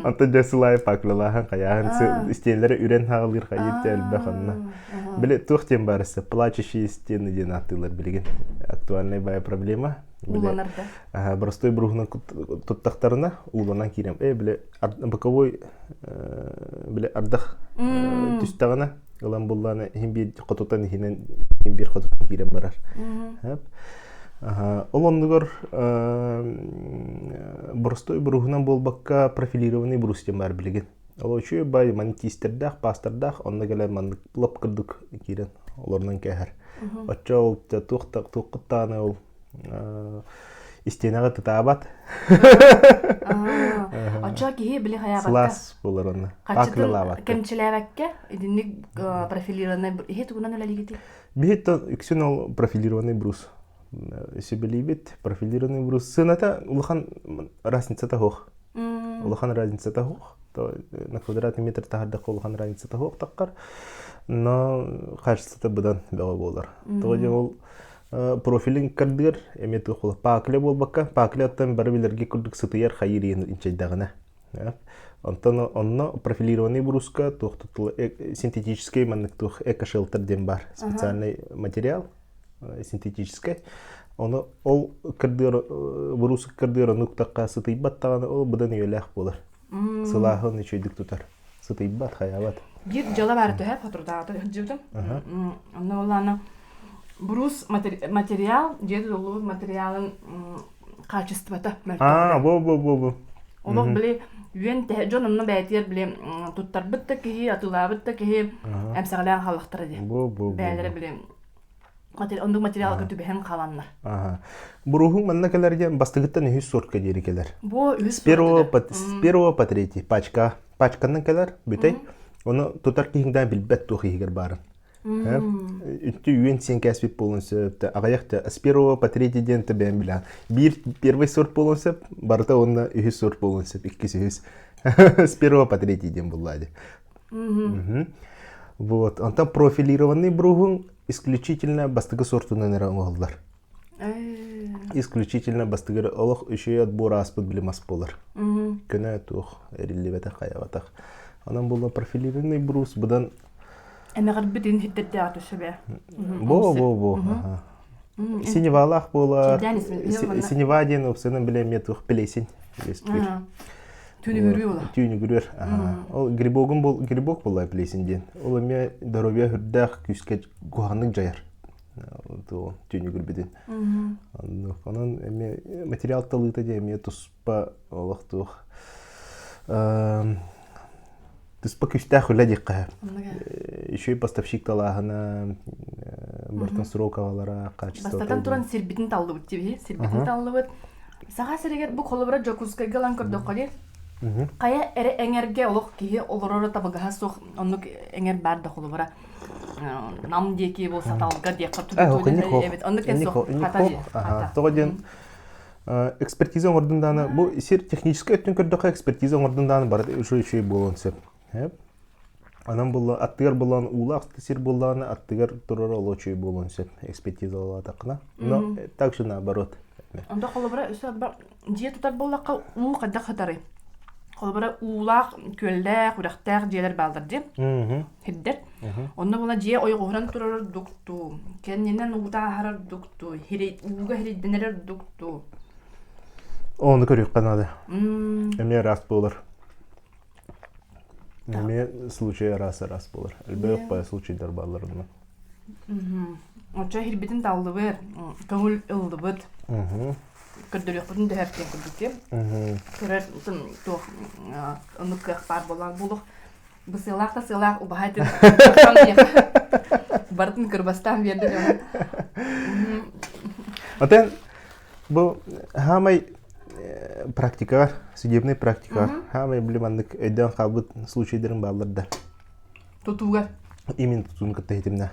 Онтон дьэ сылайы паклалааһын хайааһын истиэнэлэри үрэн хаалыыр хайыыр дьэ элбэх онно. Били туох диэн баар өссө плачущие стены диэн ааттыыллар билигин актуальная бая проблема. Ууланар да. Простой бруһунан туттахтарына ууланан киирэн э били боковой били ардах түстэҕинэ ылан буллааны иһин биир хотутан иһинэн иһин биир хотутан киирэн барар. Ол оннугар боростой бруһунан буолбакка профилированный брус диэн баар билигин. Ол үчүгэй бай манитистэрдээх, паастардаах, онно кэлэн маннык лап курдук киирэн олорунан кээһэр. Оччо ол туох туоххуттааны ол истиэнэҕэ тытаабат. Оччо киһи били хайаабакка. Сылаас буолар онно. Хаччытын кэмчилээбэккэ итинник профилированный иһи тугунан үлэлиигитий? Биһи үксүн ол профилированный брус сүбэлиибит. Профилированный брус сыаната улахан разницата суох. Улахан разницата суох. На квадратный метр таһардахха улахан разницата суох таххар. Но качествота быдан бөҕө буолар. Тоҕо диэн ол профилин кардыыр эмиэ туох буолар паакля буолбакка паакляттан бары билэргэ курдук сытыйар хайыыр иһин инчэйдэҕинэ онтон онно профилированный бруска туох синтетический маннык туох экошелтер диэн бар специальный материал синтетическэй ону ол кырдыыр буруска кырдыыр ону уктахха сытыйбат даҕаны ол быдан үйэлээх буолар сылааһын үчүгэйдик тутар сытыйбат хайаабат биир дьыала баара төһө соторутааҕыта сылдьыбытым онно буоллаҕына брус материал дьиэ тутуллубут материалын качествота мөлтөх бу бу бу бу олох били үөн тэһэ дьон онно бэйэтигэр били туттарбыт да киһи атыылаабыт да киһи эмсэҕэлээн хааллахтара дии бу бу бэйэлэрэ били оннук материалга түбэһэн хааланнар. Ага. Буруһуҥ манна кэлэр диэн бастакыттан үһүс сортка диэри кэлэр. Бу үһүс С первого по, с первого по третий пачка. Пачканан кэлэр, бүтэй. Ону тутар киһиҥ билбэт туох иһигэр баарын. Үттү үөн сиэн кээспит буолуон сөп, аҕыйах да с первого по третий диэн бэйэм билэҕин. Биир первый сорт буолуон сөп, барыта уонна үһүс сорт буолуон сөп, иккис үһүс. С первого по третий диэн булла дии. Вот. Онтон профилированный бруһун исключительно бастакы сортунан эрэ оҥоһуллар. Исключительно бастыгыр олох үчүгэй отбор ааспыт били мас буолар. Көнө туох эриллибэтэх хайабатах. Онон буолла профилированный брус быдан Эмэҕирбит ин хиттердээх төсөбө. Бо бо бо. Синевалаах буолар. Синева диэн уопсайынан билэ эмиэ туох плесень. Түүнүгүрүү буолар. Түүнүгүрүөр. Ол грибогун бол грибок буолла плесень диэн. Ол эмиэ здоровье үрдээх күүскэ куһаҕаннык дьайар. Түүнүгүрбүтүн. Онон эмиэ материал талыыта диэн эмиэ туспа олохтуох туспа күүстээх үлэ диэххэ. Үчүгэй поставщик талааһына, бартан срок аҕалара, качество. Бастатан туран сирбитин таллыбыт дии сирбитин таллыбыт. Саха сиригэр бу холобура Дьокуускайга ылан көрдөххө дии хайа эрэ эҥэргэ олох киһи олороро табыгаһа суох оннук эҥэр баар да холобура нам диэки бу саталга диэххэ эбит оннук суох хата Тоҕо диэн экспертиза оҥордун дааны бу сир техническэй өттүн көрдөххө экспертиза оҥордун дааны барыта үчүгэй үчүгэй буолуон сөп. Анан булла аттыгар буллаан уулаах сир буллааны аттыгар турар оло үчүгэй буолуон сөп экспертизалаатаххына. Но также наоборот. Онто холобура өссө дьиэ тутар буоллахха уу хайдах хатарый? Холобура уулаах, күөллээх, үрэхтээх дьиэлэр бааллар дии. Хирдэр. Онно була дьиэ ойоҕоһунан турар ордук дуу, кэннинэн уута аһарар ордук дуу, ууга хирийдэнэр ордук дуу. Ону көрүөххэ наада. Эмиэ араас буолар. Эмиэ случай араас-араас буолар. Элбэх баай случайдар бааллар онно. Оччо иһирбитин таллыбыт, көҥүл ыллыбыт. Көрдөрүөхпүтүн дөһөр диэн курдук дии. Көрөр туох оннук кыах баар буолан буолуох. Бу сыалаах да сыалаах убаһа этин барытын кырбастаан биэрдэ дьоно. Отен бу хаамай практикаҕар, судебный практикаҕар хаамай били маннык өйдөөн хаалбыт случайдарым бааллар да. Тутууга. Именно тутууну кытта хитимнэ.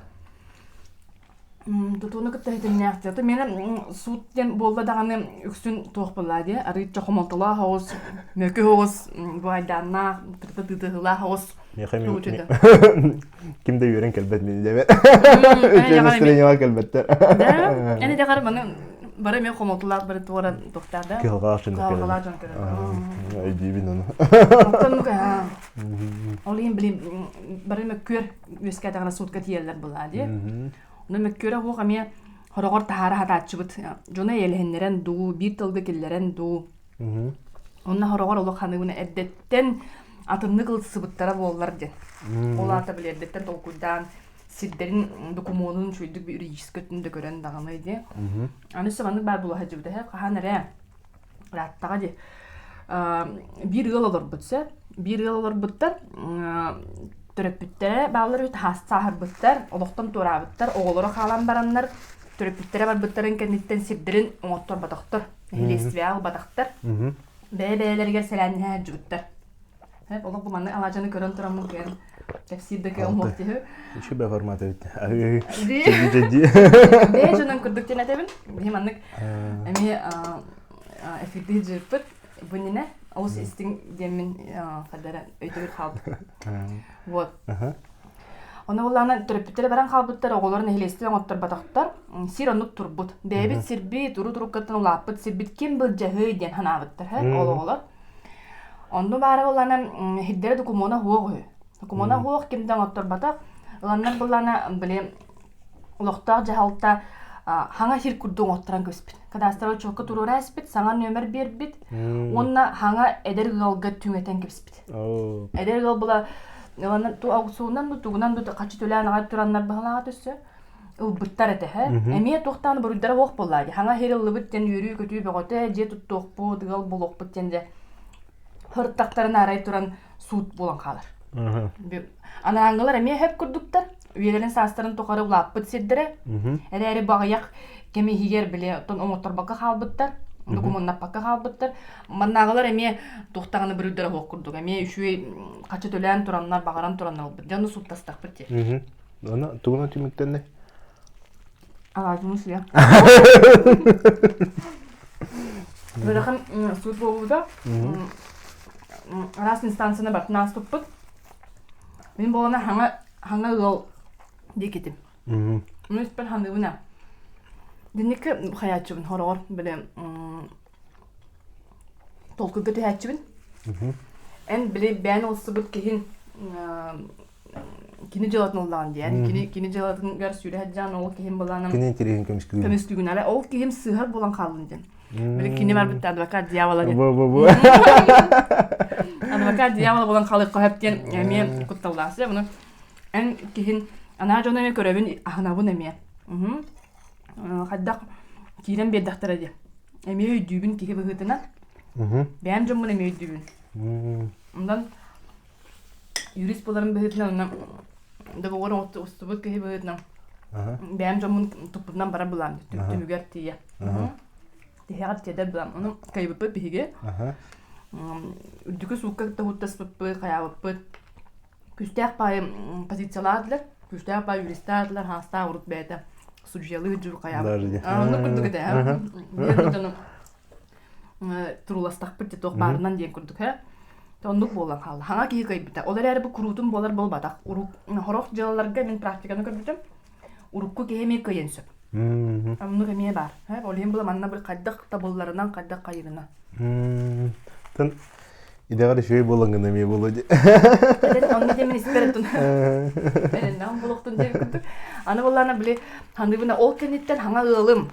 Тутууну кытта хитимнээх дии. Миэнэ суут диэн буолла даҕаны үксүн туох буолла дии. Арыычча хомолтолоох оҕус, мөкү оҕус, буайдааннаах, тырта тыытыһыылаах оҕус. Ким да үөрэн кэлбэт мин диэбэт. Үчүгэй настроениеҕа кэлбэттэр. Эн идэҕэр маны бары эмиэ хомолтолоох бары туора туохтаах да? Кыһалҕалаах дьон кыһалҕалаах дьон кэлэр. Өйдүүбүн ону. Оттон Ол иһин били бары мөккүөр үөскээтэҕинэ суутка тиийэллэр былаа дии. Ону мөккүөрэ уох эмиэ хороҕор таһаара хатааччыбыт. Дьону эйэлэһиннэрэн дуу, биир тылга киллэрэн дуу. Онно хороҕор олох ханыыбына эрдэттэн атыннык ылсыбыттара буоллар диэн. Ол аата били эрдэттэн толкуйдаан сирдэрин докумуонун үчүгэйдик юридически өттүн да көрөн даҕаны дии. Аны өссө маннык баар буола сылдьыбыта хаһан эрэ ырааттаҕа дии. Биир ыал олорбут сөп. Биир ыал олорбуттар төрөппүттэрэ бааллар үт сааһырбыттар, олохтон туораабыттар, оҕолоро хаалан бараннар төрөппүттэрэ барбыттарын кэнниттэн сирдэрин оҥотторботохтор, нэһилиэстибэҕэ ылбатахтар. Бэйэ-бэйэлэригэр сэлээннэһэ сылдьыбыттар. Олох бу маннык алаадьыны көрөн тураммын кыайан кэпсиир да кыаҕым суох дии. Үчүгэй формат эбит. Бэйэ дьонун курдук диэн этэбин. Биһи маннык эмиэ эфирдии дьыыппыт бу иннинэ олус истиҥ диэммин хадара өйдөбүл хаалбыт. Вот. Ону буллаана төрөппүттэрэ баран хаалбыттар, оҕолор нэһилиэстибэ оҥотторботохтор. Сир оннук турбут. Бэйэбит сирбит, урут-уруккаттан улааппыт сирбит ким былдьаһыы диэн санаабыттар, ол оҕолор. Онно баара буоллаана хирдэрэ докумуона суох үһү. Докумуона суох ким да оҥотторботох. Ыланнар буоллаана били олохтоох дьаһалта хаҥа сир курдук оҥотторон көспүт. Кадастровай учуокка туруора эспит, саҥа нүөмэр биэрбит уонна хаҥа эдэр ыалга түҥэтэн кэбиспит. Эдэр ыал була ыланнар ту аукционунан ду тугунан ду хаччы төлөөн аҕай тураннар баһылааҕа төссө ылбыттар этэ һэ. Эмиэ туохтаан буруйдара суох буоллаа дии. Хаҥа сир ыллыбыт диэн үөрүү-көтүү бөҕөтө, дьиэ туттуохпут, ыал буолуохпут диэн дьэ сырыттахтарына арай туран суут буолан хаалар. Анааҥҥылар эмиэ хөп курдуктар. Үйэлэрин саастарын тухары улааппыт сирдэрэ. Эрээри бу аҕыйах кэм иһигэр били оттон оҥотторбокко хаалбыттар, докумуоннаппакка хаалбыттар. Маннааҕылар эмиэ туохтаҕына буруйдара суох курдук. Эмиэ үчүгэй хаччы төлөөн тураннар, баҕаран тураннар ылбыт. Дьэ, ону сууттастахпыт дии. Аны тугунан түмүктэннэ? Алаадьыны суя. Ыарахан суут буолбута. Араас инстанцияны бартын ааспыппыт. Мин буолана хаҥа хаҥа ыал диэкитим. Мин испэр ханыыбын Динники хаyaаччыбын хороҕор били толкуйга түһээччибин. Эн били бэйэн ылсыбыт киһин кини дьыалатын ыллаҕын диэн кини кини дьыалатыгар сүүрэ сылдьан ол киһим былаанын кини интэриэһин көмүскүүгүн көмүскүүгүн ара ол киһим сыыһар буолан хааллын диэн били кини барбыт адвокат дьявола диэн бу бу бу адвокат дьявола буолан хаалыахха сөп диэн эмиэ кутталлаах бұны эн киһин анаа дьону эмиэ көрөбүн аһынабын эмиэ. Хайдах киирэн биэрдэхтэрэ дии. Эмиэ өйдүүбүн киһи быһыытынан. Бэйэм дьоммун эмиэ өйдүүбүн. Онон юрист буоларым быһыытынан онно договор устубут киһи быһыытынан бэйэм дьоммун туппутунан барар былаан түмүгэр тиийэ. Тиһэҕэр тиэрдэр былаан. Ону кыайбыппыт биһиги. Үрдүкү суукка кытта һууттаспыппыт, хайаабыппыт. Күүстээх баайы позициялаатылар, күүстээх баайы юристаатылар, хаастаах урут бэйэтэ судьуйалыы дьур хайаабыт. Оннук курдук этэ. Биир дьону турууластахпыт дьэ туох баарынан диэн курдук һэ. Оннук буолан хаалла. Хаҥа киһи кыайбыта. Ол эрээри бу куруутун буолар буолбатах. Урук хорох дьыалаларга мин практиканы көрбүтүм. Урукку киһи эмиэ кыайан сөп. Оннук эмиэ баар. Ол иһин була манна бу хайдах табылларынан, хайдах хайырынан. Тын идэҕэр үчүгэй буолаҥҥын эмиэ буолуо дии. Этэн онно диэмин испэр этун. Эрэннэҕим буолуохтун диэбит курдук. Аны буоллаана били хандыбына ол кэнниттэн хаҥа ыалым.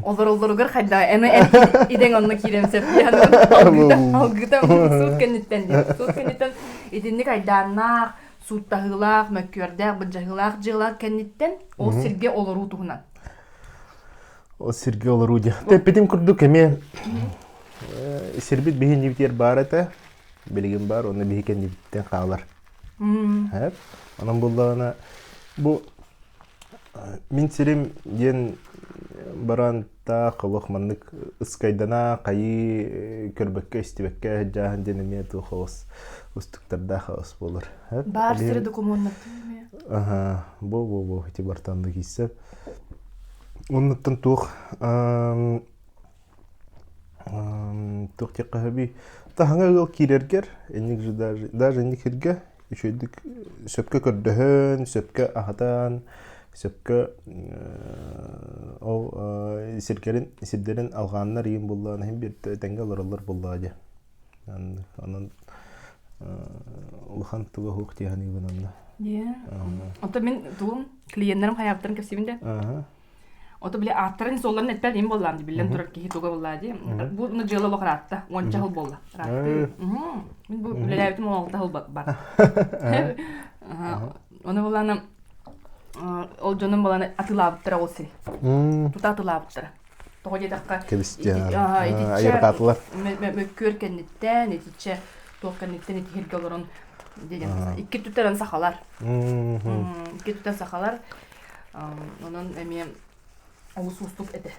Олороллоругар хайда эми эн идэҥ онно киирэн сөп диэн алгыта алгыта суут кэнниттэн диэн. Суут кэнниттэн итинник айдааннаах, сууттаһыылаах, мөккүөрдээх, былдьаһыылаах дьыала кэнниттэн ол сиргэ олоруу туһунан. Ол сиргэ олоруу диэн. Тэппитим курдук эмиэ сирбит биһи баар этэ. Билигин баар, уонна биһи кэннибиттэн хаалар. Хэп. Онон буллаҕына бу мин сирим диэн баран таах олох маннык ыскайдана хайыы көрбөккө истибэккэ сылдьааһын диэн эмиэ туох оҕус устуктардаах оҕус буолар. Баар сири докумуоннаттым эмиэ. Аха, бу бу бу ити бартанды кииссэ. Оннуттан туох туох диэххэ сөбүй таһаҥа ыал киирэргэр инник же даже даже инник сиргэ үчүгэйдик сөпкө көрдөһөн сөпкө аһатан сөпкө ол сиргэрин сирдэрин алҕааннар иин буллаан иһин биир тэҥҥэ олороллор буоллаҕа дии онон улахан туга суох дии саныыбын онно Оттон мин тугум клиеннэрим хайаабыттарын кэпсиибин да Ото били ааттарын суолларын эппэт им буоллаам ди биллэн турар киһи туга буоллаа ди. Бу ну дьыала олох ыраатта. Уонча сыл буолла. Ыраатты. Мин бу үлэлээбитим 16 сыл бар. Ону буоллаана ол дьонум буолан атыылаабыттара ол сири. Тута атыылаабыттара. Тоҕо диэтэххэ айырҕаатылар. Мөккүөр кэнниттэн, итиччэ туох кэнниттэн итиһиргэ олорон икки түттэрэн сахалар. Икки түттэн сахалар. Онон эмиэ олус уустук этэ.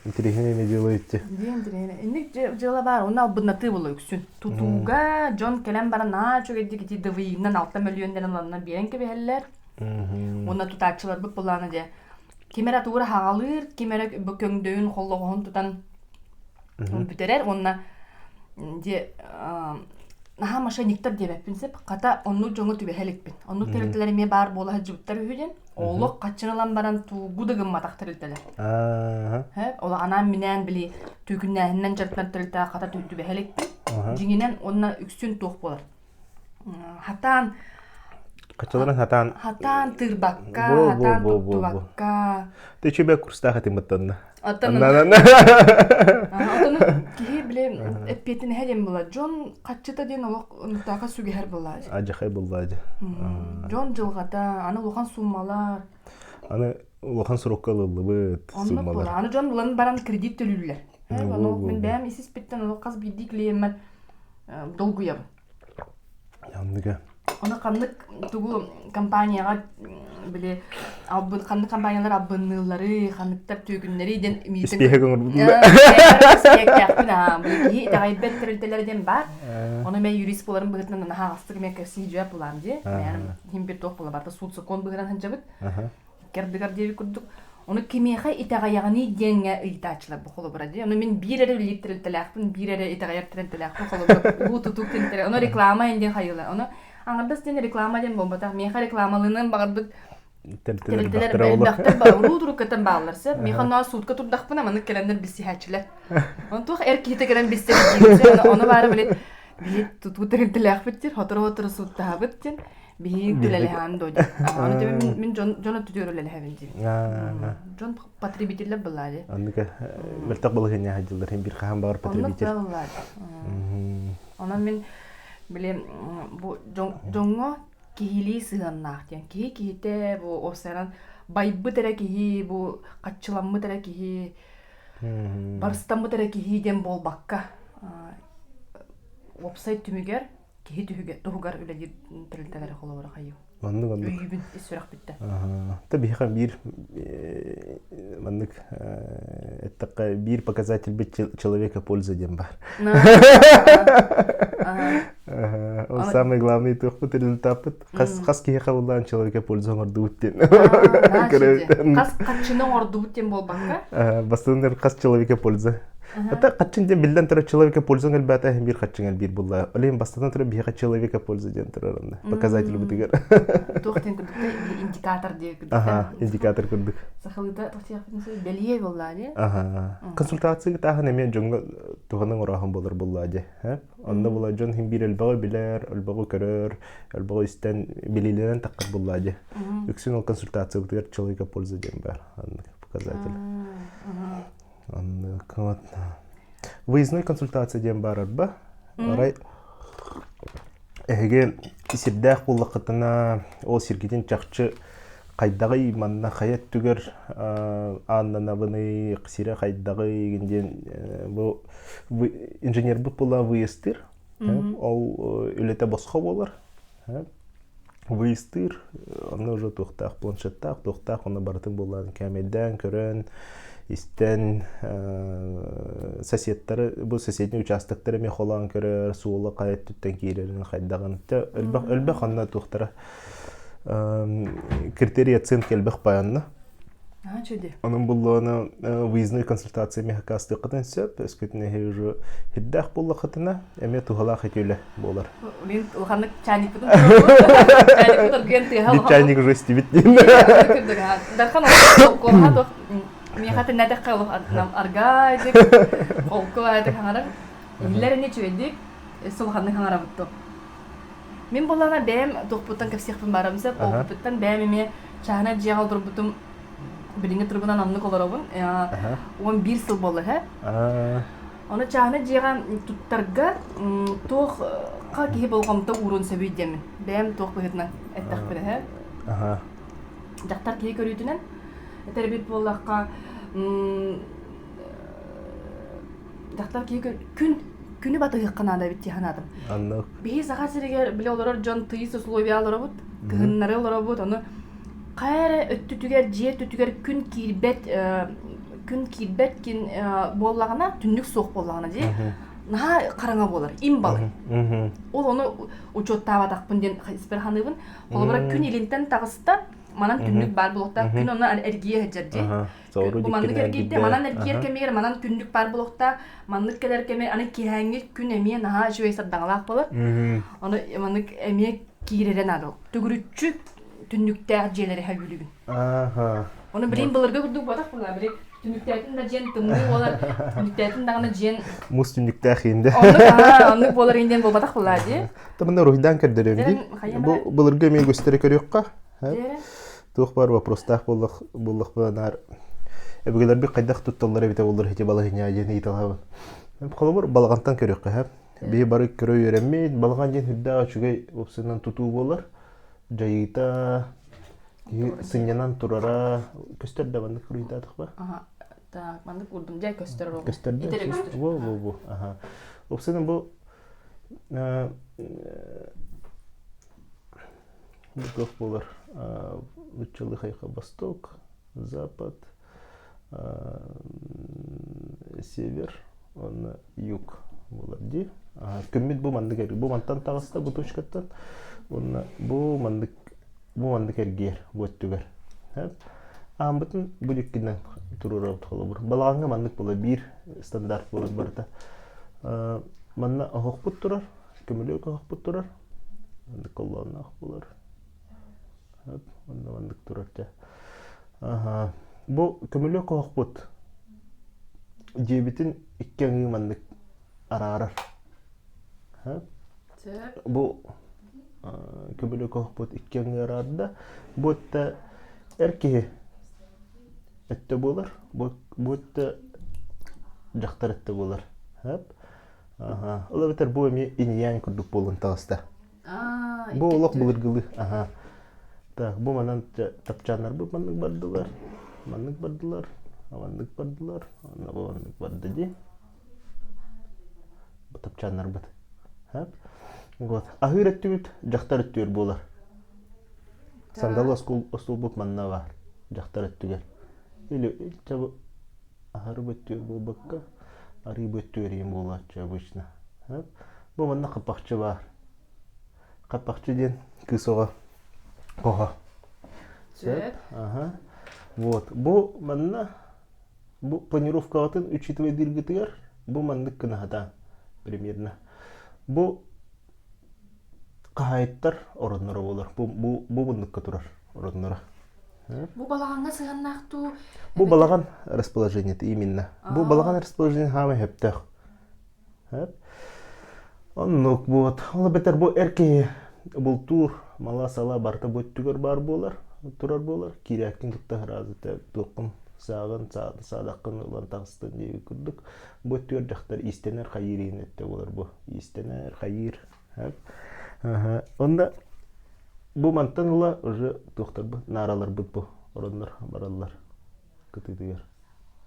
Интириэһинэй эмиэ дьыала итти. Диэн интириэһинэй. Инник дьыала баар, онно албыннатыы буолла үксүн. Тутууга дьон кэлэн баран наһаа үчүгэйдик ити ДВИ-нан 6 мөлүйүөннэрин ыланна биэрэн кэбиһэллэр. Уонна тутааччыларбыт былаана дьэ ким эрэ туура хаҕалыыр, ким эрэ көҥдөйүн холлоҕоһун тутан бүтэрэр уонна дьэ наһаа мошенниктар диэбэппин сөп хата оннук дьоҥҥо түбэһэ иликпин оннук тэрилтэлэр эмиэ баар буола сылдьыбыттар үһү диэн олох хаччын ылан баран туугу да гымматах тэрилтэлэр ол анаан-минээн били түүкүннээһиннэн дьарыктанар тэрилтэҕэ хата түбэһэ иликпин дьиҥинэн уонна үксүн туох буолар хатаан Хаччаларын хатаан хатаан тыырбакка хатаан туттубакка Ты үчүгэй курстаах этим баттанна. Оттон киһи били эппиэтинэһэ диэн була. Дьон хаччыта диэн олох онтаака сүгэһэр буолаа. Адьахай буоллаа дьэ. Дьон дьылҕата, аны улахан сууммалар. Аны улахан сурукка ылыллыбыт суммалар. Аны дьон ылан баран кредит төлүүллэр. Ону мин бэйэм ис-испиттэн олох хас биирдии клиеммэр долгуйабын. Анныга. Ону ханнык тугу компанияҕа били албын ханнык компаниялар албынныыллары, ханныктар түөкүннэри диэн миитин Испиэһэ көҥөрбүтүн Испиэктээхпин аа били киһи итэҕэйбэт тэрилтэлэрэ диэн баар. Ону мен юрист буоларым быһыытынан наһаа аҕастык эмиэ кэпсии дьүө булаам дии. Мэйэрим иһин бир туох буола барыта суут сокуон быһыынан сылдьабыт. Кэрдигэр диэбит курдук. Ону кимиэхэ итэҕэйэҕиний диэҥҥэ ыйытааччылар бу холобура дии. Ону мин биир эрэ үлэлиир тэрилтэлээхпин, биир эрэ итэҕэйэр тэрилтэлээхпин холобура улуу тутуук тэрилтэлэр. Ону реклама диэн хайыылар. Ону аҥардас диэн реклама диэн буолбатах. Миэхэ рекламалыынан баҕарбыт тэрилтэлэр элбэхтэр уруу туруккаттан бааллар сөп. Миэхэ онно суутка турдахпына маннык кэлэннэр билсиһээччилэр. Ону туох эр киһитэ кэлэн билсэр диир. Ону баара били биһи тутуу тэрилтэлээхпит диир, сотору-сотору сууттаһабыт диэн. Биһиги үлэлэһэҕин дуо диэн. Аны төбө мин, мин дьон, дьон өттүтүгэр үлэлэһэбин диибин. Дьон потребителлэр былаа дии. Анныка мөлтөх балаһыанньа сылдьыллар иһин бир хаһан баҕар потребитель. Оннук былаа дии. Онон мин били бу дьоҥҥо киһилии сыһыаннаах диэн. Киһи киһитэ бу уопсайынан байбыт эрэ киһи, бу хаччыламмыт эрэ киһи, барыстаммыт эрэ киһи диэн буолбакка, уопсай түмүгэр киһи туһугар үлэлиир тэрилтэлэри холобура хайыы. Оннук оннук. Өйүүбүн ис сүрэхпиттэн. Та биһиэхэ биир маннык эттэххэ биир показатель бит человека польза диэн баар. Ол самый главный туохпут результаппыт хас хас киһи хабыллаан человека польза оҥордубут диэн. Хас хаччыны оҥордубут диэн буолбакка. Бастыҥнар хас человека польза. Это хаччын диэн биллэн турар человека польза элбээтэ иһин биир хаччын элбиир булла. Ол иһин бастатан турар биһиэхэ человека польза диэн турар онно. Показатель бытыгар. Туох диэн курдук индикатор диэн курдук. Аха, индикатор курдук. Сахалыыта туох диэхпин бэлиэ буоллаа дии. Аха. Консультация тааһын эмиэ дьоҥҥо туһанан орооһун болар буллаа дии. Онно була дьон иһин биир элбэҕи билэр, элбэҕи көрөр, элбэҕи истэн билиилэнэн таххар буллаа дии. Үксүн ол консультациябытыгар человека польза диэн баар показатель. Оннук вот. Выездной консультация диэн баар арба. Арай эһиги сирдээх буоллаххытына ол сиргитин чахчы хайдаҕый манна хайа өттүгэр ааннанабыный сирэ хайдаҕый диэн бу инженербит була выездтыыр ол үлэтэ босхо буолар выездтыыр онно уже туохтаах планшеттаах туохтаах онно барытын буоллаан кээмэйдээн көрөн истэн соседтары бу соседний участоктары эмиэ холоон көрөр суола хайа өттүттэн киирэрин хайдаҕын элбэх элбэх онно туохтара критерий оценки элбэх байанна Онон буллаҕына выездной консультация эмиэ хакаастыаххытын сөп, өскөтүн эһи уже хирдээх буоллаххытына эмиэ туһалаах ити үлэ буолар. Мин улаханнык чайникпытын чайникпыт оргуйан тыаһа Бит чайник уже истибит диэн. Дархан куоһа туох миэхэ тиннэтэххэ олох аргаайдык холку аайдык хаҥарар. Иһиллэр ини үчүгэйдик сулаханнык хаҥарабыт туох. Мин буоллаҕына бэйэм туохпуттан кэпсиэхпин баарым сөп. Опыппыттан бэйэм эмиэ чааһынай дьиэҕэ олорбутум билиҥҥи туругунан оннук олоробун. 11 сыл буолла үһү. Ону чааһынай дьиэҕэ туттарга туохха киһи болҕомто ууруон сөбүй диэммин. Бэйэм туох быһыытынан эттэхпинэ үһү. Дьахтар киһи көрүүтүнэн этэр эбит буоллахха дьахтар киһи күн күнү батыһыахха наада эбит дии санаатым. Оннук. Биһи Саха сиригэр били олорор дьон тыйыс условия олоробут, кыһыннары олоробут, ону хайа эрэ өттүтүгэр, дьиэ өттүтүгэр күн киирбэт күн киирбэт кин буоллаҕына, түннүк суох буоллаҕына дии, наһаа хараҥа буолар, им балый. Ол ону учуоттаабатахпын диэн испэр саныыбын. Холобура, күн илинтэн таҕыста, манан түннүк баар буолуохтаах, күн онно эргийэ сылдьар дии. Соҕуруу Бу маннык дьиккинэ эргийдэ, эргийдэ. манан эргийэр кэмигэр манан күннүк баар буолуохтаах, маннык кэлэр кэмэ аны киэһээҥҥи күн эмиэ наһаа үчүгэй сардаҥалаах буолар. Ону маннык эмиэ киирэрэ наада. Төгүрүччү түннүктээх дьиэлэри сөбүлүүбүн. Ааха. Ону билигин былыргы курдук буолбатах буолла, били түннүктээтин да дьиэн тымныы буолар, түннүктээтин даҕаны дьиэн Муус түннүктээх иинде. Оннук аа, оннук буолар индиэн буолбатах буолла дии. Тамына уруһуйдаан көрдөрүөм дии. Бу былыргы эмиэ үгүстэри көрүөххэ. Туох баар вопростаах буоллах буоллахпына наар өбүгэлэрбит хайдах тутталлар эбитэ буоллар ити балаһыанньа диэн ыйыталаһабын. Холобур, балаҕантан көрүөххэ сөп. Биһи бары көрө үөрэммит, балаҕан диэн үрдээх үчүгэй уопсайынан тутуу буолар. Дьайыыта, киһи сынньанан турара көстөр да маннык уруйдаатахпа. Аха, так, маннык урдум дьэ көстөр ол. Көстөр да? Итери көстөр. Бу, бу, бу. Аха. Уопсайынан бу Туох буолар нуччалыы хайха восток, запад, север уонна юг буолар дии. Күммүт бу маннык бу мантан таҕыста бу точкаттан уонна бу маннык бу маннык эргийэр бу өттүгэр. Ааммытын бу диккинэн туруорабыт холобур. Балаҕаҥҥа маннык буолар биир стандарт буолар барыта. Манна оһохпут турар Көмүлүөк оһохпут турар. Маннык коллоонноох буолар. Онно маннык турар дьэ. Аха. Бу көмүлүөк оһохпут дьиэбитин икки аҥыы маннык араарар. Бу көмүлүөк оһохпут икки аҥыы араарда. Бу өттө эр киһи өттө буолар. Бу, бу өттө дьахтар өттө буолар. Аха. Ол эбэтэр бу эмиэ иньян курдук буолан таҕыста. Бу олох былыргылыы. Аха. Так, бу манан тапчааннарбыт маннык бардылар, маннык бардылар, маннык бардылар, онно бу маннык барда дии. Бу тапчааннарбыт. Вот. Аһыыр өттүбүт дьахтар өттүгэр буолар. Сандалы остуолбут манна баар, дьахтар өттүгэр. Или аһары бөттүөр буолбакка, арыы бөттүөр иһин буолааччы обычно. Бу манна хаппахчы баар. Хаппахчы диэн кыыс оҕо хоһо. Сөп. Аха. Вот. Бу манна бу планировкаҕытын учитывайдыыргытыгар бу маннык гына сатаан примерно. Бу хаһаайыттар оронноро буолар. Бу бу бу муннукка турар оронноро. Бу балаҕаҥҥа сыһыаннаах дуу? Бу балаҕан расположениета именно. Бу балаҕан расположение хаамай сөптөөх. Оннук вот. Ол эбэтэр бу эр киһи бултуур мала-сала барыта бу өттүгэр баар буолар, турар буолар. Киирээккин кытта сразу туоххун сааҕын, саадаххын ылан таҕыстын диэбит курдук. Бу өттүгэр дьахтар иистэнэр хайыыр иһин өттө буолар бу. Иистэнэр, хайыыр. Онно бу мантан ыла уже туохтарбыт, наараларбыт бу ороннор бараллар кытыытыгар.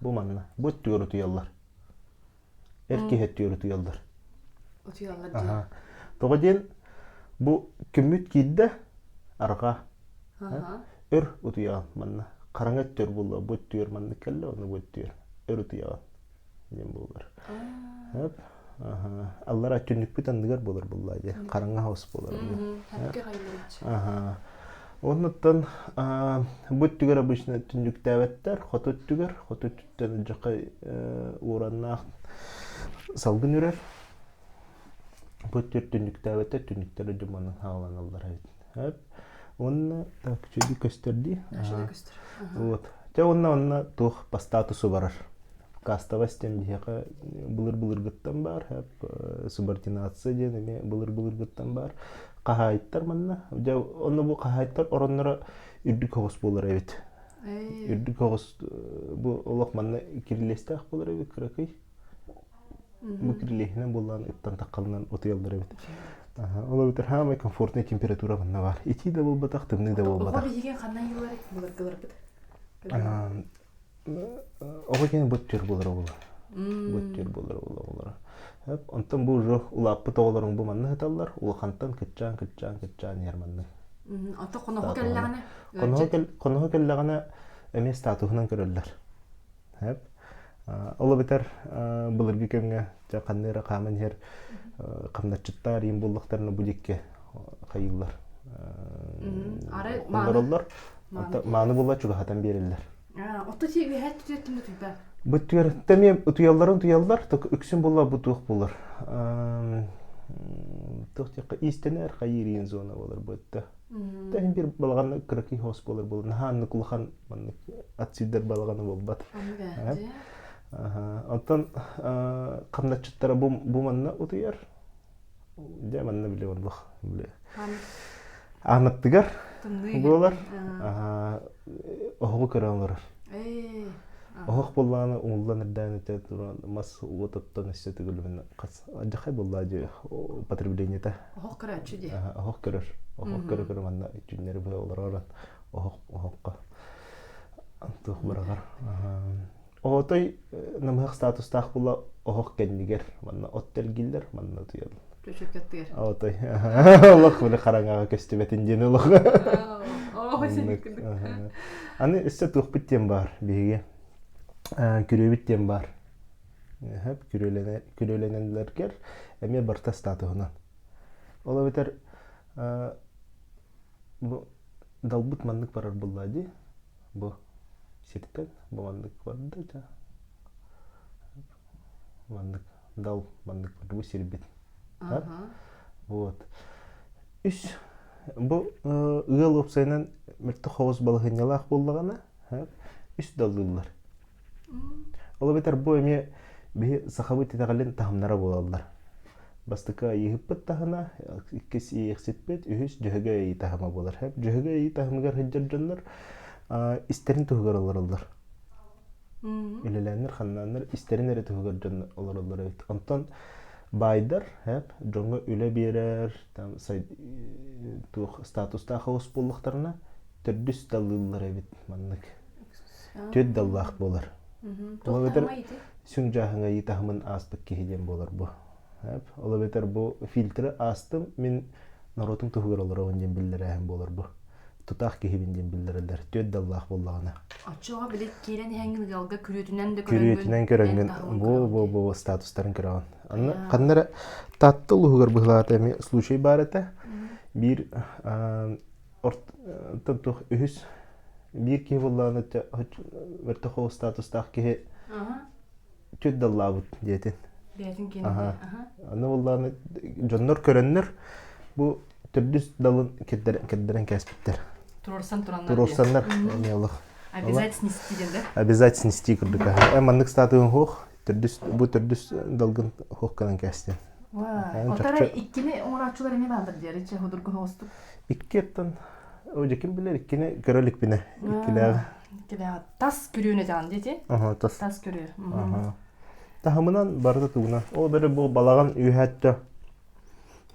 Бу манна. Бу өттүгэр утуйаллар. Эр киһи өттүгэр утуйаллар. Утуйаллар диэн. Тоҕо диэн бу күммүт киирдэ арҕаа. Өр утуйаҕын манна. Хараҥа өттүгэр буолла, бу өттүгэр маннык кэллэ, онно бу өттүгэр өр утуйаҕын диэн буолар. Аллара түннүкпүт анныгар буолар буолла дии. Хараҥа хаус буолар. Оннуттан бу өттүгэр обычно түннүктээбэттэр, хоту өттүгэр, хоту өттүттэн дьахай уураннаах салгын үрэр. Бу өттүгэр түннүктээбэттэр, түннүктэрэ дьуманан хааланаллар эбит. Уонна так үчүгэй көстөр дии. Үчүгэй көстөр. Вот. Дьэ уонна онно туох по статусу барар. Кастовость диэн биһиэхэ былыр-былыргыттан баар, субординация диэн эмиэ былыр-былыргыттан баар. Хаһаайыттар манна. Дьэ онно бу хаһаайыттар оронноро үрдүк оҕус буолар эбит. Үрдүк оҕус бу олох манна кирилиэстээх буолар эбит кыракый. Бу кирилиэһинэн буоллаан ыттан таххалынан утуйаллар эбит. Ол эбэтэр хаамай комфортная температура манна баар. Итии да буолбатах, тымныы да буолбатах. Оҕо биһиги ханна йыллар былыргыларбыт? Оҕо диэн быт түөр буолар оҕолор. Быт түөр буолар оҕолор. Онтон бу уже улааппыт оҕолоруҥ бу манна сыталлар. Улахантан кыччаан, кыччаан, кыччаан иһэр маннык. Ото хоноһо кэллэҕинэ? Хоноһо кэллэҕинэ эмиэ статуһунан көрөллөр. Ол эбэтэр былыргы кэмҥэ дьэ ханна эрэ хааман иһэр хамначчыттаар иин буоллахтарына бу диэки хайыыллар. Хоннороллор. Мааны буолла чугаһатан биэрэллэр. Ото ти үөһээ түтүөттүм утуйба. Бу түөртэ эмиэ утуйалларын утуйаллар, үксүн буолла бу туох буолар. Туох диэххэ иистэнэр хайыыр иин зона буолар бу өттө. Тэһин бир балаҕанна кыракый хос буолар буолар. Наһаа аннык улахан маннык ат сүүрдэр балаҕана буолбат. Онтон хамначчыттара бу, бу манна утуйар. Дьэ манна били оннук били аанаттыгар буолар. Оһоҕу көрөн олорор. Оһох буоллаҕына умуллан эрдээн этэ туран мас уот оттон өссө төгүлүн хас дьахай буоллаа дьэ потреблениета. Оһох көрөөччү дии. Оһох көрөр. Оһох көрө көрө манна түүннэри быһа олоророн оһох оһоххо туох быраҕар. Отой намыһах статустаах була оһох кэннигэр манна от тэлгиллэр манна утуйаллар. Чөчөкөттүгэр. Отой олох били хараҥаҕа көстүбэтин диэн олох. Аны өссө туохпут диэн баар биһиги күрүөбүт диэн баар. Күрүөлэнэллэргэр эмиэ барыта статуһунан. Ол эбэтэр бу далбыт маннык барар буолла дии. Бу сиртэн бу маннык барда дьэ. Маннык дал маннык барда бу сирбит. Вот. Үс бу ыал уопсайынан мөлтөх соҕус балаһыанньалаах буоллаҕына, үс даллыыллар. Ол эбэтэр бу эмиэ биһи сахабыт итэҕэлин таһымнара буолаллар. Бастакы айыыһыппыт таһына, иккис иэйэхсиппит, үһүс дьөһөгөй айыы таһыма буолар. Дьөһөгөй айыы таһымыгар сылдьар дьоннор истэрин туһугар олороллор. Үлэлээннэр, ханнааннар истэрин эрэ туһугар дьон олороллор эбит. Онтон баайдар, дьоҥҥо үлэ биэрэр, там, туох статустаах оҕус буоллахтарына, Төрдүс даллыыллар эбит маннык. Түөрт даллаах буолар. Ол эбэтэр сүҥ дьааһыҥа айыы таһымын ааспыт киһи диэн буолар бу. Ол эбэтэр бу фильтры аастым, мин норуотум туһугар олоробун диэн биллэрээһин буолар бу. Тутаах киһибин диэн биллэрэллэр. Түөрт даллаах буоллаҕына. Оччоҕо били киирэн иһэҥҥин ыалга күрүөтүнэн да көрөҥҥүн, күрүөтүнэн көрөҥҥүн бу бу бу статустарын көрөҕүн. Анна ханна эрэ Таатта улууһугар быһылаата эмиэ случай баар этэ. Биир туох үһүс биир киһи буоллаҕына вертохол статустаах киһи түөт даллаабыт диэтин. Бэйэтин киэнэ. Аны буоллаҕына дьоннор көрөннөр бу төрдүс далын кирдэрэн кээспиттэр. Туруорсан тураннар. Туруорсаннар эмиэ олох. Обязать снести диэн да? Обязать снести курдук. Э маннык статуһун хуох төрдүс бу төрдүс далгын хуох гынан кээстин. Отара иккини оҥорооччулар эмиэ бааллар диэри чэ худургу хоҕустук. Икки оттон О, ким билэр иккини көрө иликпинэ. Иккилээҕи. Иккилээҕи. Тас күрүөнү этэҕин дии Аха, тас. Тас күрүө. Аха. Таһымынан барыта тугунан. Ол бары бу балаҕан үөһээттэ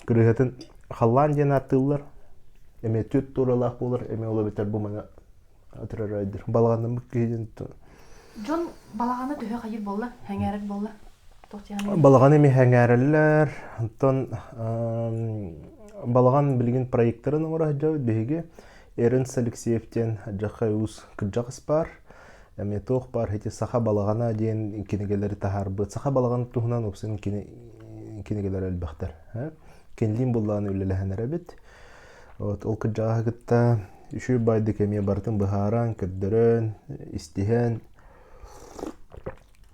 кырыһатын халлаан диэн ааттыыллар. Эмиэ түөрт тууралаах буолар, эмиэ ол эбэтэр бу маны атырарайдыр. Балаҕаннаммыт киһи диэн Дьон балаҕаны төһө хайыр буолла, хэҥээрэр буолла? Балаҕан эмиэ сэҥээрэллэр. Оттон балаҕан билигин проектарын оҥоро сылдьабыт биһиги. Эрнст Алексеев диэн Дьахай уус кырдьаҕас баар. Эмиэ туох баар ити Саха балаҕана диэн кинигэлэри таһаарбыт. Саха балаҕан туһунан уопсайынан кинигэлэр элбэхтэр. Кинилиин буллаҕына үлэлэһэн эрэбит. Вот ол кырдьаҕаһы кытта үчүгэй баайдык эмиэ барытын быһааран, көрдөрөн, истиһэн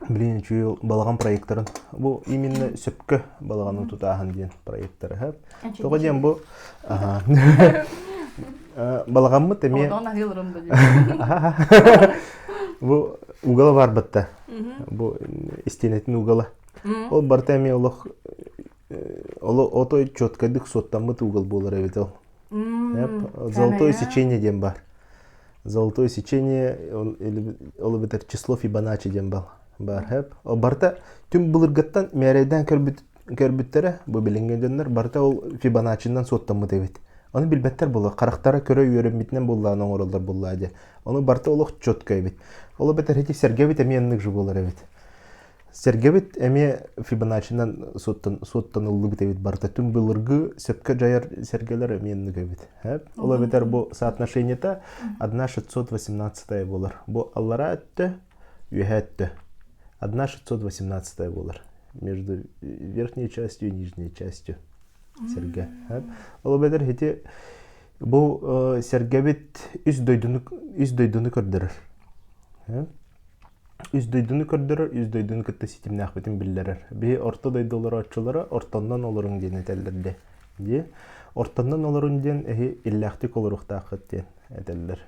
Блин, үчүгэй балаҕан проекторын. Бу именно сөпкө балаҕаны тутааһын диэн проектор аһа. Тоҕо диэн бу балаҕаммыт эмиэ Бу угала барбытта. Бу истиэнэтин угала. Ол барыта эмиэ олох отой четкайдык суоттаммыт угол буолар эбит ол. Золотое сечение диэн бар. Золотое сечение, ол эбэтэр число Фибоначчи диэн бал бар. Хэп. Барыта түм былыргыттан мээрэйдээн көрбүт көрбүттэрэ бу билиҥҥи дьоннор барыта ол Фибоначчинан суоттаммыт эбит. Ону билбэттэр буолуо, харахтара көрө үөрэммитинэн буоллаҕына оҥороллор буоллаа дьэ. Ону барыта олох четко эбит. Ол эбэтэр ити сэргэбит эмиэ оннук же буолар эбит. Сэргэбит эмиэ Фибоначчинан суоттаныллыбыт эбит барыта түҥ былыргы сөпкө дьайар сэргэлэр эмиэ оннук эбит. Ол эбэтэр бу соотношениета 1,618 буолар. Бу аллараа өттө, үөһээ өттө. 1,618 буолар. Между верхней частью и нижней частью сэргэ. Ол эбэтэр ити бу сэргэбит үс дойдуну үс дойдуну көрдөрөр. Үс дойдуну көрдөрөр, үс дойдуну кытта ситимнээхпитин биллэрэр. Биһи орто дойду олорооччулара ортоннон олоруҥ диэн этэллэр дии. Дии. Ортоннон олоруҥ диэн эһи иллээхтик олоруохтааххыт диэн этэллэр.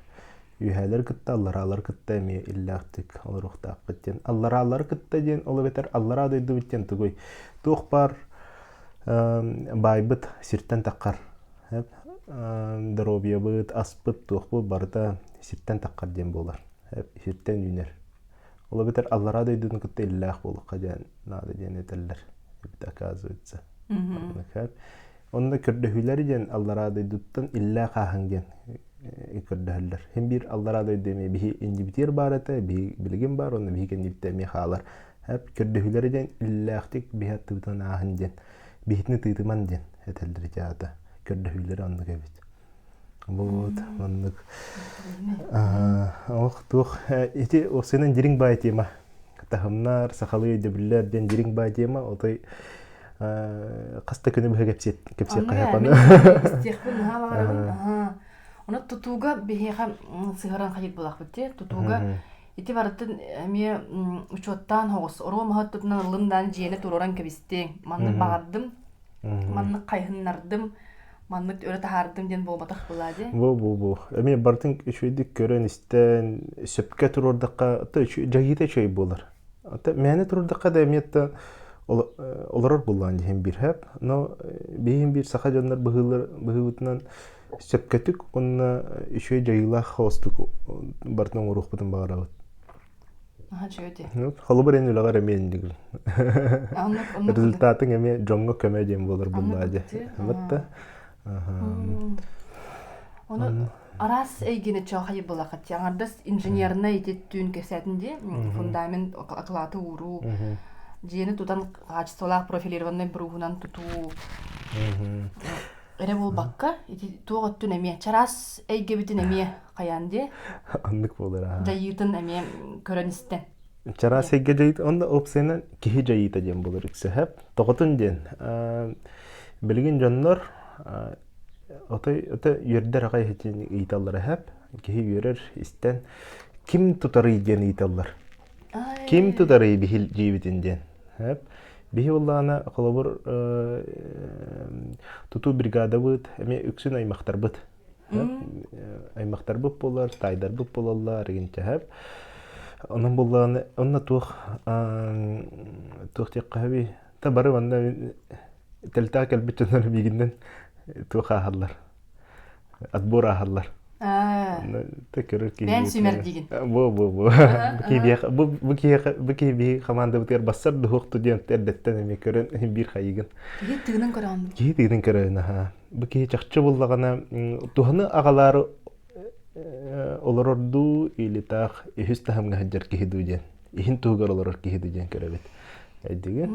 Үөһээлэр кытта, аллараалар кытта эмиэ иллээхтик олоруохтааххыт диэн. Аллараалары кытта диэн ол эбэтэр аллараа дойдубут диэн тугуй? Туох баар баайбыт сиртэн таххар. Доруобуйабыт, аспыт, туохпут барыта сиртэн таххар диэн буолар. Сиртэн үүнэр. Ол эбэтэр аллараа дойдуну кытта иллээх буолуохха диэн наада диэн этэллэр эбит оказывается. Онно көрдөһүүлэр диэн аллараа дойдуттан иллээх ааһыҥ диэн көрдөһөллөр. Хим биир аллараа дойду эмиэ биһи иннибитигэр баар этэ, биһи билигин баар, онно биһи кэннибитэ эмиэ хаалар. Көрдөһүүлэр диэн иллээхтик биһи аттыбытынан ааһын диэн, биһитини тыытыман диэн этэллэр ити аата. Көрдөһүүлэрэ оннук эбит. Вот, маннык. Ох, туох, ити уопсайынан дириҥ баай тема. Таһымнар, сахалыы өйдөбүллэр диэн дириҥ баай тема. Отой хас да күнү быһа кэпсиэххэ хаһапаны. Истиэхпин наһаа баҕарабын. Ону тутууга биһиэхэ сыһаран хайыр булахпыт ти. Тутууга ити барытын эмиэ учуоттаан хоҕус. Оруо маһа тутунан ыллым дьиэни туруоран кэбистиҥ. Маннык баҕардым, маннык хайһыннардым. маннык өрө таһаардым диэн буолбатах была дии. Бу бу бу. Эмиэ барытын үчүгэйдик көрөн-истэн, сөпкө туруордахха, дьайыыта үчүгэй буолар. Мээнэ туруордахха да эмиэ олорор буоллаҕын диһин биир хэп. Но биһин биир саха дьоннор быһыылар быһыыбытынан сөпкөтүк уонна үчүгэй дьайыылаах холостук барытын оҥоруохпутун баҕарабыт. Холобур эн үлэҕэр эмиэ инник результатыҥ эмиэ дьоҥҥо көмө диэн буолар буоллаа дьэ. Батта. Ону Араас эйгини чоохай булахат. Аҥардас инженернай ити түүн кэпсээтин дии, фундамент акылааты ууруу, дьиэни тутан хаачыстыбалаах профилированнай бруһунан тутуу эрэ буолбакка, ити туох өттүн эмиэ чараас эйгэбитин эмиэ хайаан дии. Оннук буолар. Дьайыытын эмиэ көрөн истэн. Чараас эйгэ дьайыыта онно опцияны киһи дьайыыта диэн буолар үксэһэп. Тоҕотун диэн билигин дьоннор отой ото үөрдэр аҕай иһитин ыйыталлар эһэп. Киһи үөрэр истэн ким тутарый диэн ыйыталлар. Ким тутарый биһил дьиибитин диэн. Эп. Биһи буоллаҕына холобур тутуу бригадабыт эмиэ үксүн аймахтарбыт. Аймахтарбыт буолар, таайдарбыт буолаллар, игинтэһэп. Онон буоллаҕына онно туох туох диэххэ сөбүй? Та бары манна тэлтээх кэлбит дьоннор миигиннэн туох ааһаллар. Отбор ааһаллар. Көрөр киһи. Бэйэн сүүмэрдиигин. Бу бу бу. Бу бу киһиэхэ бу киһи биһи хамаандабытыгар бассар дуһуохту диэн эрдэттэн эмиэ көрөн биир хайыгын. Киһи тыынын көрөҕүн. Киһи тыынын көрөҕүн аһаа. Бу киһи чахчы буллаҕына туһаны аҕалаары олорор дуу или таах үһүс таһымҥа сылдьар киһи дуу диэн иһин туһугар олорор киһи дуу диэн көрөбүт. Өйдүгүн?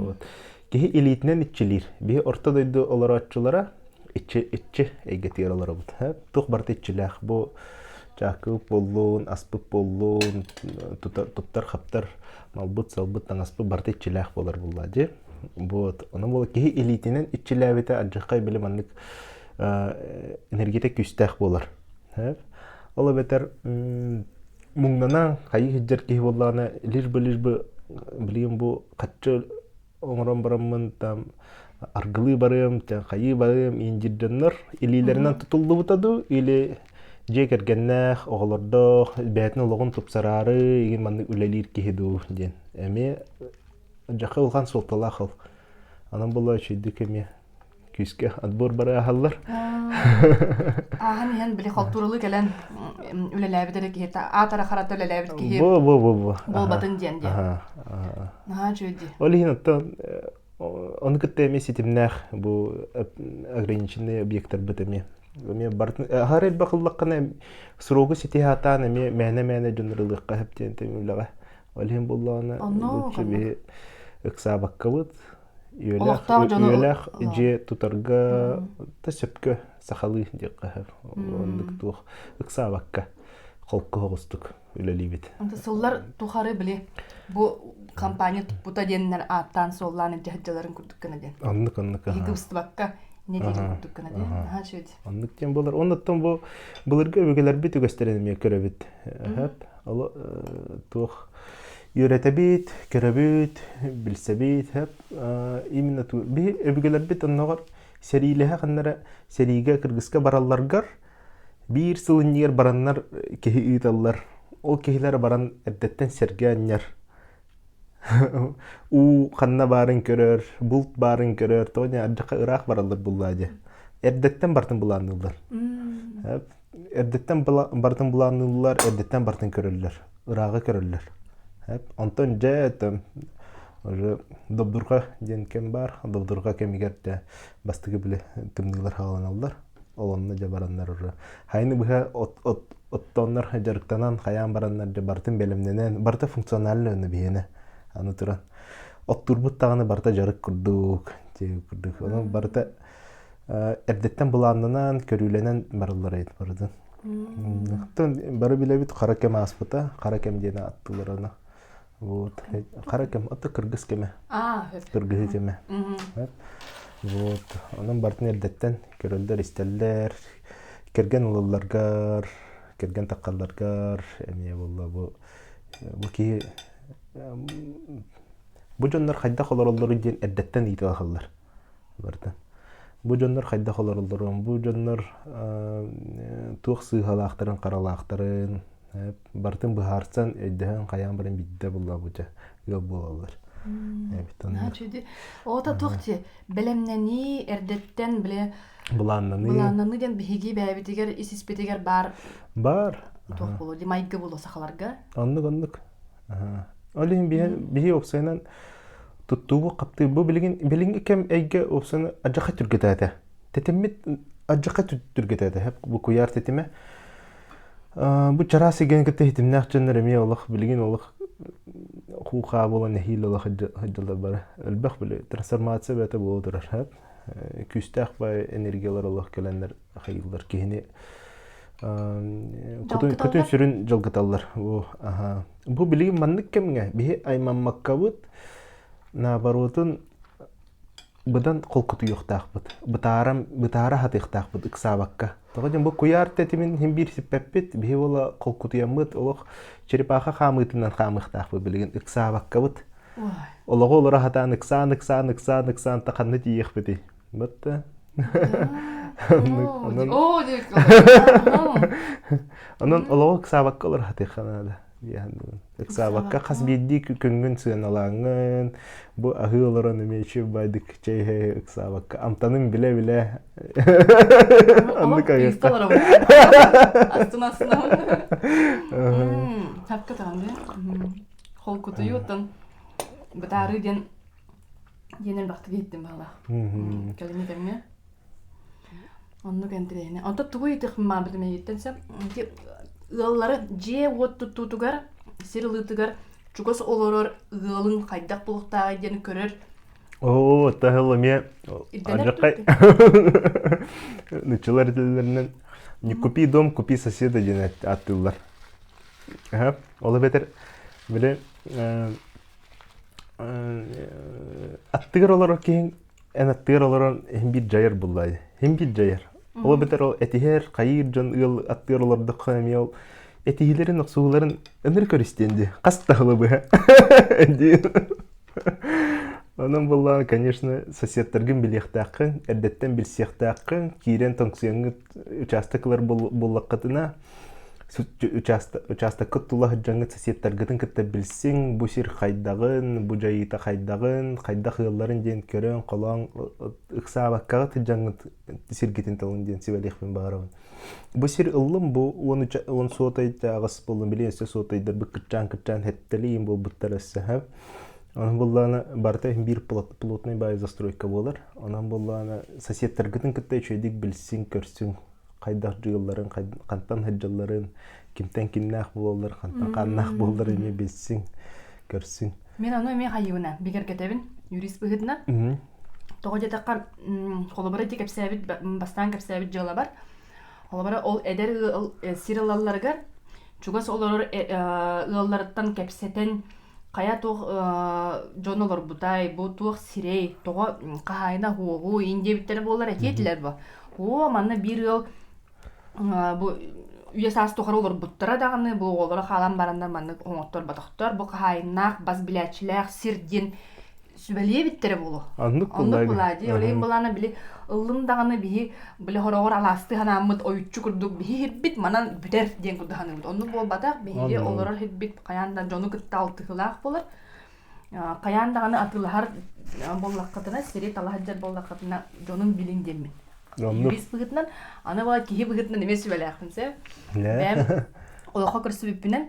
Вот. Киһи илиитинэн иччилиир. Биһи орто дойду олорооччулара иччи иччи эйгэтигэр олоробут. Туох барыта иччилээх. Бу чаакыбыт буоллун, аспыт буоллун, туттар-хаптар малбыт-салбыт, таҥаспыт барыта иччилээх буолар буоллаа дии. Вот. Онон буола киһи илиитинэн иччилээбитэ алдьархай били маннык энергията күүстээх буолар. Ол эбэтэр муҥнанан хайыы сылдьар киһи буоллаҕына лишь бы лишь бы билигин бу хаччы оҥорон бараммын там аргылыы барыам, хайыы барыам иин дьоннор илиилэринэн тутуллубута дуу или дьиэ кэргэннээх, оҕолордоох, бэйэтин олоҕун тупсараары игин маннык үлэлиир киһи дуу диэн эмиэ дьахы улахан суолталаах ол. Анан була үчүйдүк эмиэ күүскэ отбор бары ааһаллар. Ааһан иһэн били холтууралыы кэлэн үлэлээбит эрэ киһи аатара харата үлэлээбит киһи бу бу бу бу буолбатын диэн диэн. Наһаа үчүгэй дии. Ол иһин оттон ону кытта эмиэ ситимнээх бу ограниченный объектарбыт эмиэ эмиэ бартын аһар элбэх ыллаххына срогу ситиһэ сатаан эмиэ мээнэ-мээнэ дьоннор ылыахха сөп диэн үлэҕэ ол иһин буоллаҕына лучше биһи ыксаабаккабыт Үөлээх, үөлээх дьиэ тутарга да сөпкө сахалыы диэххэ сөп. Оннук туох ыксаабакка холку соҕустук үлэлиибит. Онто сыллар тухары били бу компания туппута диэннэр ааттаан суоллаан илдьэ сылдьалларын курдук гына диэн. Оннук оннук. Киһи кыбыстыбакка не диирин курдук гына диэн. Наһаа үчүгэй. Оннук диэн буолар. Оннуттан бу былыргы өбүгэлэрбит үгэстэрин эмиэ көрөбүт. Сөп. Ол туох үөрэтэбит, көрөбүт, билсэбит, именно биһи өбүгэлэрбит онноҕор сэриилэһэ ханнара сэриигэ кыргыска баралларгар биир сыл иннигэр бараннар киһи ыыталлар. Ол киһилэр баран эрдэттэн сэргэ анньар. Уу ханна баарын көрөр, булт баарын көрөр, тоҕо диэн ардьахха ыраах бараллар буллаа дьэ. Эрдэттэн бартын былаанныыллар. Эрдэттэн барытын былаанныыллар, эрдэттэн барытын көрөллөр, ырааҕы көрөллөр. Онтон дьэ это уже добдурҕа диэн кэм баар. Добдурҕа кэмигэр дьэ бастакы били тымныылар хааланаллар. Ол онно дьэ бараннар уже хайыны быһа от, от, оттооннор дьарыктанан хайаан бараннар дьэ барытын бэлэмнэнэн барыта функциональный онно биһиэнэ аны туран оттуурбут даҕаны барыта дьарык курдук курдук онон барыта эрдэттэн былааннанан, көрүүлэнэн барыллар эбит барытын. Оттон бары билэбит хара кэм ааспыта, хара кэм диэн ааттыыллар аны. Вот. Хара кэм, ото кыргыс кэмэ. Кыргыһыы кэмэ. Вот. Онон барытын эрдэттэн көрөллөр, истэллэр, кэргэн ылалларгар, кэргэн таххалларгар эмиэ буолла бу бу киһи бу дьоннор хайдах олороллорун диэн эрдэттэн ыйыталаһаллар. Барыта. Бу дьоннор хайдах олороллорун, бу дьоннор туох сыыһалаахтарын, харалаахтарын барытын быһаарсан, өйдөһөн, хайаан баран биирдэ буллаабыта ыал буолаллар. Ота туох ти бэлэмнэнии эрдэттэн биле былааннаныы былааннаныы диэн биһиги бэйэбитигэр ис испитигэр баар баар туох буолуо ди майгы буолуо сахаларга оннук оннук Ол иһин биһи уопсайынан туттуубу хаптыы бу билигин билиҥҥи кэм эйгэ уопсайынан адьаха түргэтээтэ. Тэтиммит Ардьакка түргэтэтэ бу куйаар тэтимэ. Бу чараас игэн кытта хитимнээх дьоннор эмиэ олох билигин олох хуу-хаа буолан нэһиилэ олох сылдьаллар бары. Элбэх били трансформация бэйэтэ буола турар. Күүстээх баай энергиялар олох кэлэннэр хайыыллар киһини көтүн сүрүн дьалгыталлар. Бу аха. Бу билигин маннык кэмҥэ биһи аймаммаккабыт наоборотун быдан холкутуйуохтаахпыт, бытааран бытаара сатыахтаахпыт ыксаабакка. Тоҕо диэн бу куйаар тэтимин иһин биир сиппэппит, биһи буола холкутуйаммыт, олох черепаха хаамыытынан хаамыахтаахпыт билигин ыксаабаккабыт. Олоҕу олоро сатаан ыксаан, ыксаан, ыксаан, ыксаан та ханна тиийиэхпитий? Бытта. Онон Онон олоҕу ыксаабакка олоро сатыахха наада. Ыксаабакка хас биирдии күҥҥүн сыаналааҥҥын, бу аһыы олорон эмиэ үчүгэй баайдык чэй иһэ ыксаабакка амтанын билэ-билэ оннук Олох олоробун. Астына-астынабын. Хапка таҕан Холкутуйу оттон бытаарыы диэн диэн элбэхтик иһиттим баҕалаах. Кэлиҥҥи кэмҥэ. Оннук интэриэһинэй. Онтон тугу ыйытыахпын баҕарбытым эйиэттэн сөп. Ити ыаллары дьиэ-уот туттуутугар, сир ылыытыгар чугас олорор ыалыҥ хайдах буолуохтааҕый диэн көрөр Оо, таһыл эмиэ ирдэнэр алдьархай. Нуччалар этэллэринэн не купи дом, купи соседа диэн ааттыыллар. Аха. Ол эбэтэр били аттыгар олорор киһиҥ эн аттыгар олорон иһин биир дьайар буллаайы. Иһин биир дьайар. Ол эбэтэр ол этиһэр, хайыыр дьон ыал аттыгар олордоххо эмиэ ол этиһиилэрин, охсуһууларын ыныр көрүстүөн дии. Хас да сылы быһа. Дии. Онон буллаан, конечно, соседтаргын билиэхтээххин, эрдэттэн билсиэхтээххин, киирэн тоҥсуйаҥҥыт учаастак ылар буллаххытына, учаастаккыт тула сылдьаҥҥыт соседтаргытын кытта билсиҥ, бу сир хайдаҕын, бу дьайыыта хайдаҕын, хайдах ыалларын диэн көрөн, холоон ыксаабаккаҕыт сылдьаҥҥыт сиргитин талын диэн сүбэлиэхпин баҕарабын. Бу сир ыллым, бу 10 суотай аҕыс буоллун, билигин өссө суотайдарбыт кыччаан-кыччаан хэттэлиин буолбуттар өссө. Онон буоллаҕына барыта биир плотный баай застройка буолар. Онон буоллаҕына соседтаргытын кытта үчүгэйдик билсиҥ, көрсүҥ хайдах дьыалларын, хантан сылдьалларын, кимтэн кимнээх буолаллар, хантан хааннаах буолаллар эмиэ билсиҥ, көрсүҥ. Мин ону эмиэ хайыыбына бигэргэтэбин юрист быһыытынан. Тоҕо диэтэххэ, холобура ити кэпсээбит бастаан кэпсээбит дьыалабар, холобура ол эдэр ыал сир ылалларыгар чугас олорор ыалларыттан кэпсэтэн хайа туох дьон олорбутай, бу туох сирэй, тоҕо хаһаайына уоҕу иин диэбиттэрэ буоллар этиэ этилэр бу. Оо, манна биир ыал бу үйэ саас тухары олорбуттара даҕаны, бу оҕолоро хаалан бараннар маннык оҥотторботохтор, бу хаһаайыннаах, бас билээччилээх сир диэн сүбэлиэ эбиттэрэ буолуо. Оннук Оннук буолаа дии. Ол иһин былаана били ыллым даҕаны биһи били хороҕор алаастыы санааммыт ойуччу курдук биһи хирбит манан бүтэр диэн курдук саныыбыт. Оннук буолбатах. Биһиги олорор хирбит хайаан да дьону кытта алтыһыылаах буолар. Хайаан даҕаны атыылаһар буоллаххытына, сири талаһар дьар буоллаххытына дьонун билин диэммин. Юрист быһыытынан, аны була киһи быһыытынан эмиэ сүбэлээхпин сөп. Бэйэм олоххо көрсүбүппүнэн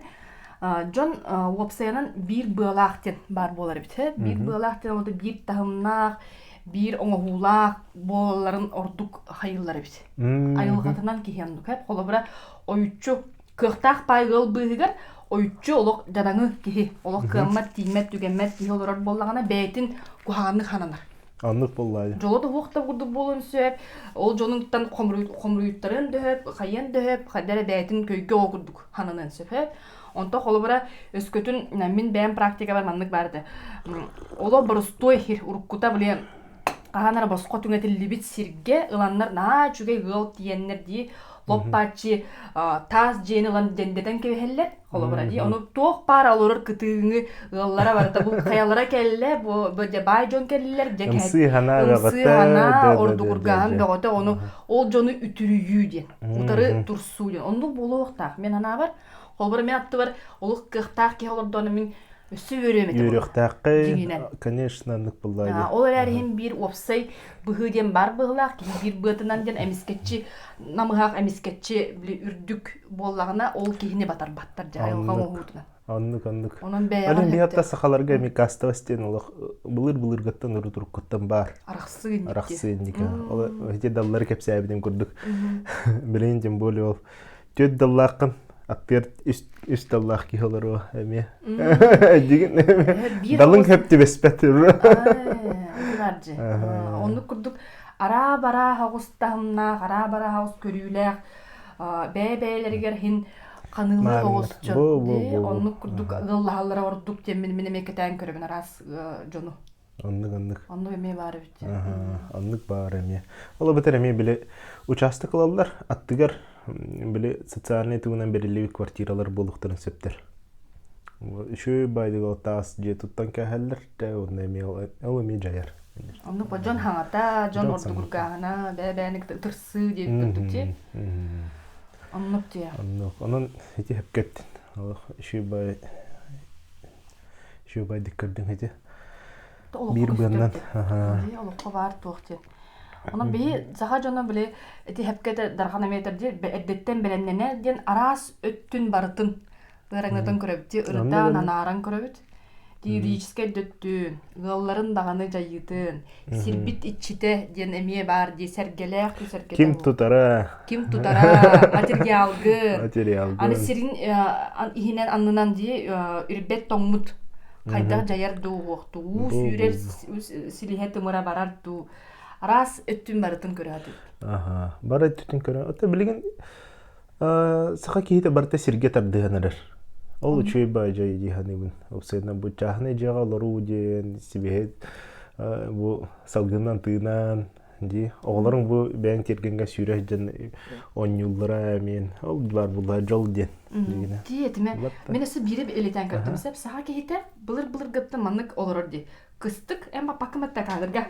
дьон уопсайынан биир быалаах диэн баар буолар эбит. Биир быалаах диэн ол биир таһымнаах, биир оҥоһуулаах буолалларын ордук хайыыллар эбит. Айылҕатынан киһи оннук. Холобура, ойуччу кыахтаах паай ыал быыһыгар ойуччу олох дьадаҥы киһи, олох кыаммат, тииймэт, түгэммэт киһи олорор буоллаҕына бэйэтин куһаҕаннык сананар. Оннук буоллаайы. Дьоло да уох да курдук буолуон сөп, ол дьонуттан хомуруйуттарын дөһөп, хайыан дөһөп, хайда эрэ бэйэтин көйгө оҕо курдук сананыан сөп. Онто холобура өскөтүн мин бэйэм практикабар маннык баар этэ. Оло боростуой хир уруккута били хаһан эрэ босхо түҥэтиллибит сиргэ ыланнар наһаа үчүгэй ыал тиийэннэр дии лоп-бааччы таас дьиэни ылан дэндэтэн кэбиһэллэр холобура дии ону туох баар олорор кытыыҥы ыаллара барыта бу хайалара кэллэ бу дьэ баай дьон кэллилэр дьэ ымсыы санаа ымсыы санаа ордугургааһын бөҕөтө ону ол дьону үтүрүйүү диэн утары турсуу диэн оннук буолуохтаах мен санаабар холобура мен аттыбар олус кыахтаах киһи олордоҕуна мин өссө үөрүөм этэ Үөрүөхтээххэ, конечно, оннук буоллаа Ол эрээри иһин биир уопсай быһыы диэн баар быһыылаах, киһи биир быатынан диэн эмискэччи намыһах эмискэччи били үрдүк буоллаҕына ол киһини батарбаттар дьэ айылҕа оҥоһуутунан. Оннук, оннук. Онон бэйэҕэр Олин биһатта сөптөөх. сахаларга эми кастовость диэн олох былыр-былыргыттан урут-уруккуттан баар. Арахсыы инник Арахсыы инник. Ол ити даллары кэпсээбитим курдук. Билигин тем более ол түөрт даллааххын аттыгар үс даллаах киһи олоруо эмиэ. Дигин далын хөп түбэспэт. Оннук курдук араа-бараа хаҕус таһымнаах, араа-бараа хаҕус көрүүлээх бэйэ-бэйэлэригэр иһин ханыылыы оҕус дьон оннук курдук ыаллаһаллара ордук диэн мин мин эмиэ кэтээн көрөбүн араас дьону. Оннук оннук. Оннук эмиэ баар эбит. Оннук баар эмиэ. Ол эбэтэр эмиэ били учаастак ылаллар, аттыгар били социальнай тугунан бэриллибит квартиралар буолуохтарын сөптөр. Үчүгэй байдыга таас дьиэ туттан кээһэллэр, тэ онно эмиэ ол эмиэ дьайар. Оннук дьон хаҥата, дьон ордугургааһына, бэйэ-бэйэни ытырсыы диэбит курдук дии. Оннук дии. Оннук. Онон ити хөпкөттүн. Олох үчүгэй үчүгэйдик көрдүҥ ити. Биир быаннан. Олоххо баар туох диэн. Онон биһи саха дьоно били ити хэпкэ дархан эмиэтэр дии эрдэттэн бэлэмнэнэ диэн араас өттүн барытын ыараҥнатан көрөбүт дии ырытан анааран көрөбүт юридическай өттүн ыалларын даҕаны дьайыытын сирбит иччитэ диэн эмиэ баар дии сэргэлээх түү сэргэтэ ким тутара ким тутара материалгын материалгын аны сирин иһинэн аннынан дии үрбэт тоҥмут хайдах дьайар дуу уохтуу уу сүүрэр силиһэ тымыра барар дуу араас өттүн барытын көрөөтүм аха бары өттүн көрө ото билигин Саха киһитэ барыта сиргэ тардыһан эрэр. Ол үчүгэй баайдьай дии саныыбын. Уопсайынан бу чааһынай дьиэҕэ олоруу диэн сибиһи бу салгынынан тыынан дии. Оҕолоруҥ бу бэйэҥ тиэргэҥҥэ сүүрэ сылдьан оонньууллара эмиэн ол баар буолла дьол диэн. Дии этимэ. Мин өссө биири элитэн көрдүм. Сөп саха киһитэ былыр-былыргыттан маннык олорор дии. Кыстык эн баппаккын батта кадрга.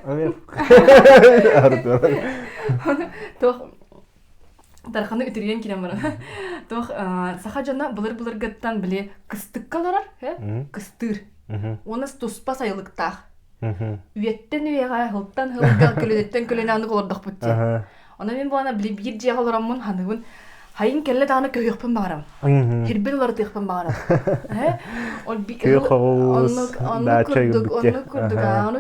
Туох Дарханы үтүрүйэн киирэн баран туох саха дьоно былыр-былыргыттан били кыстыкка олорор кыстыыр уонна туспа сайылыктаах үйэттэн үйэҕэ сылтан сылга көлүөнэттэн көлүөнэ оннук олордохпут диэн онон мин буолана били биир дьиэҕэ олороммун ханыыбын хайын кэллэ даҕаны көһүөхпүн баҕарабын хирбин уларытыахпын баҕарабын ол Күөх оҕус оннук курдук оннук курдук ону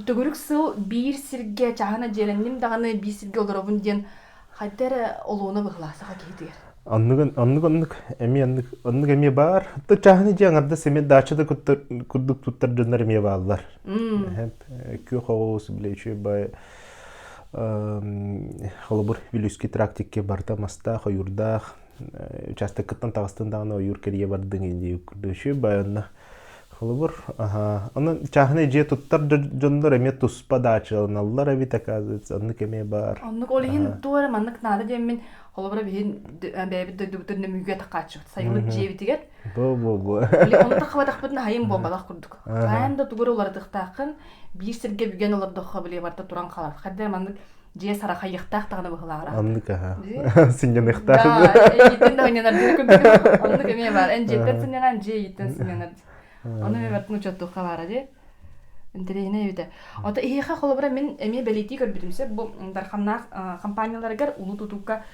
төгүрүк сыл биир сиргэ чааһына дьиэлэнним даҕаны биир сиргэ олоробун диэн хайда эрэ олуона быһылаа саха киһитигэр. Оннук оннук оннук эмиэ оннук оннук эмиэ баар. То чааһыны дьиэ аҥардас эмиэ даача да курдук туттар дьоннор эмиэ бааллар. Күөх оҕус бile үчүгэй бай холобур Вилюйский трактикке барыта мастаах, ойуурдаах участоккыттан таҕыстын даҕаны ойуур кэрийэ бардыҥ дии курдук үчүгэй бай онно Холобур, аһаа, онон чааһынай дьиэ туттар дьоннор эмиэ туспа даачаланаллар эбит, оказывается, оннук эмиэ баар. Оннук ол иһин туох эрэ маннык наада диэммин, холобура биһин бэйэбит дойдубутун нөмүгү атаххааччыбыт сайылык дьиэбитигэр. Бу бу бу. Били ону таххабатахпытына хайым буолбатах курдук. Хайан да тугу эрэ уларытыахтааххын, биир сиргэ бүгэн олордоххо били барыта туран хаалар. Хайда маннык дьиэ сарахайыахтаах даҕаны быһылааҕыра. Оннук аһа. Сынньаныахтаах. Да, эйиттэн да сынньанар дии курдук. Оннук эмиэ баар. Эн дьиэттэн сынньанан, дьиэ эйиттэн сынньанар. Ону эмиэ бартын учуоттуохха баара дии. Интэриэһинэй эбитэ. Ото иһиэхэ холобура мин эмиэ бэлиэтии көрбүтүм сөп бу Дарханнаах компанияларыгар улуу тутуукка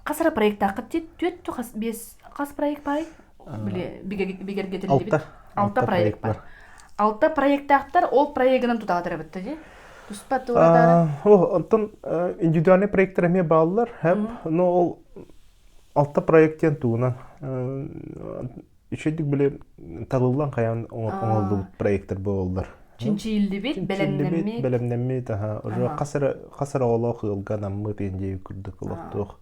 хас эрэ проектааххыт дии түөрт хас биэс хас проект баарый били бигэргэтиллибит Алта. алта проект бар алта проектаахтар ол проегынан тутаатар эбит дии туспа туоратаара Онтон индивидуальный проекттар эмиэ бааллар но ол алта проект диэн тугунан үчүгэйдик били талыллан хайаан оҥоһуллубут проекттар буолаллар. Чинчийиллибит, бэлэмнэммит. Бэлэмнэммит, аха. Уже хас эрэ хас эрэ оҕолоох ыалга анаммыт диэн курдук олохтуох.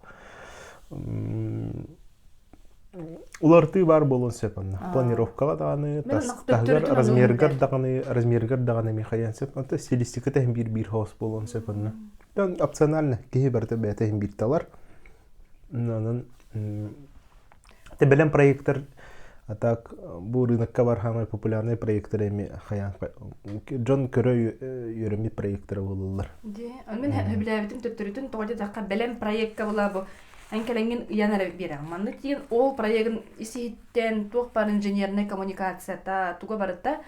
Уларытыы баар буолуон сөп онно. Планировкаҕа даҕаны, таһыгар размерыгар даҕаны, размерыгар даҕаны эмиэ хайыан сөп. Онто стилистиката иһин биир-биир хаос буолуон сөп онно. Опционально киһи барыта бэйэтэ иһин биир талар. Онон бэлэм проектор а так бу рынокка бар хаамай популярный проекттар эми хайаан дьон көрө үөрэммит проекттара буолаллар. Дии, мин сөбүлээбитим төттөрүтүн тоҕо диэтэххэ бэлэм проекка була бу эн кэлэҥҥин ыйан эрэ биэрэҕин. Маннык диэн ол проегын ис-иһиттэн туох баар инженернэй коммуникацията туга барыта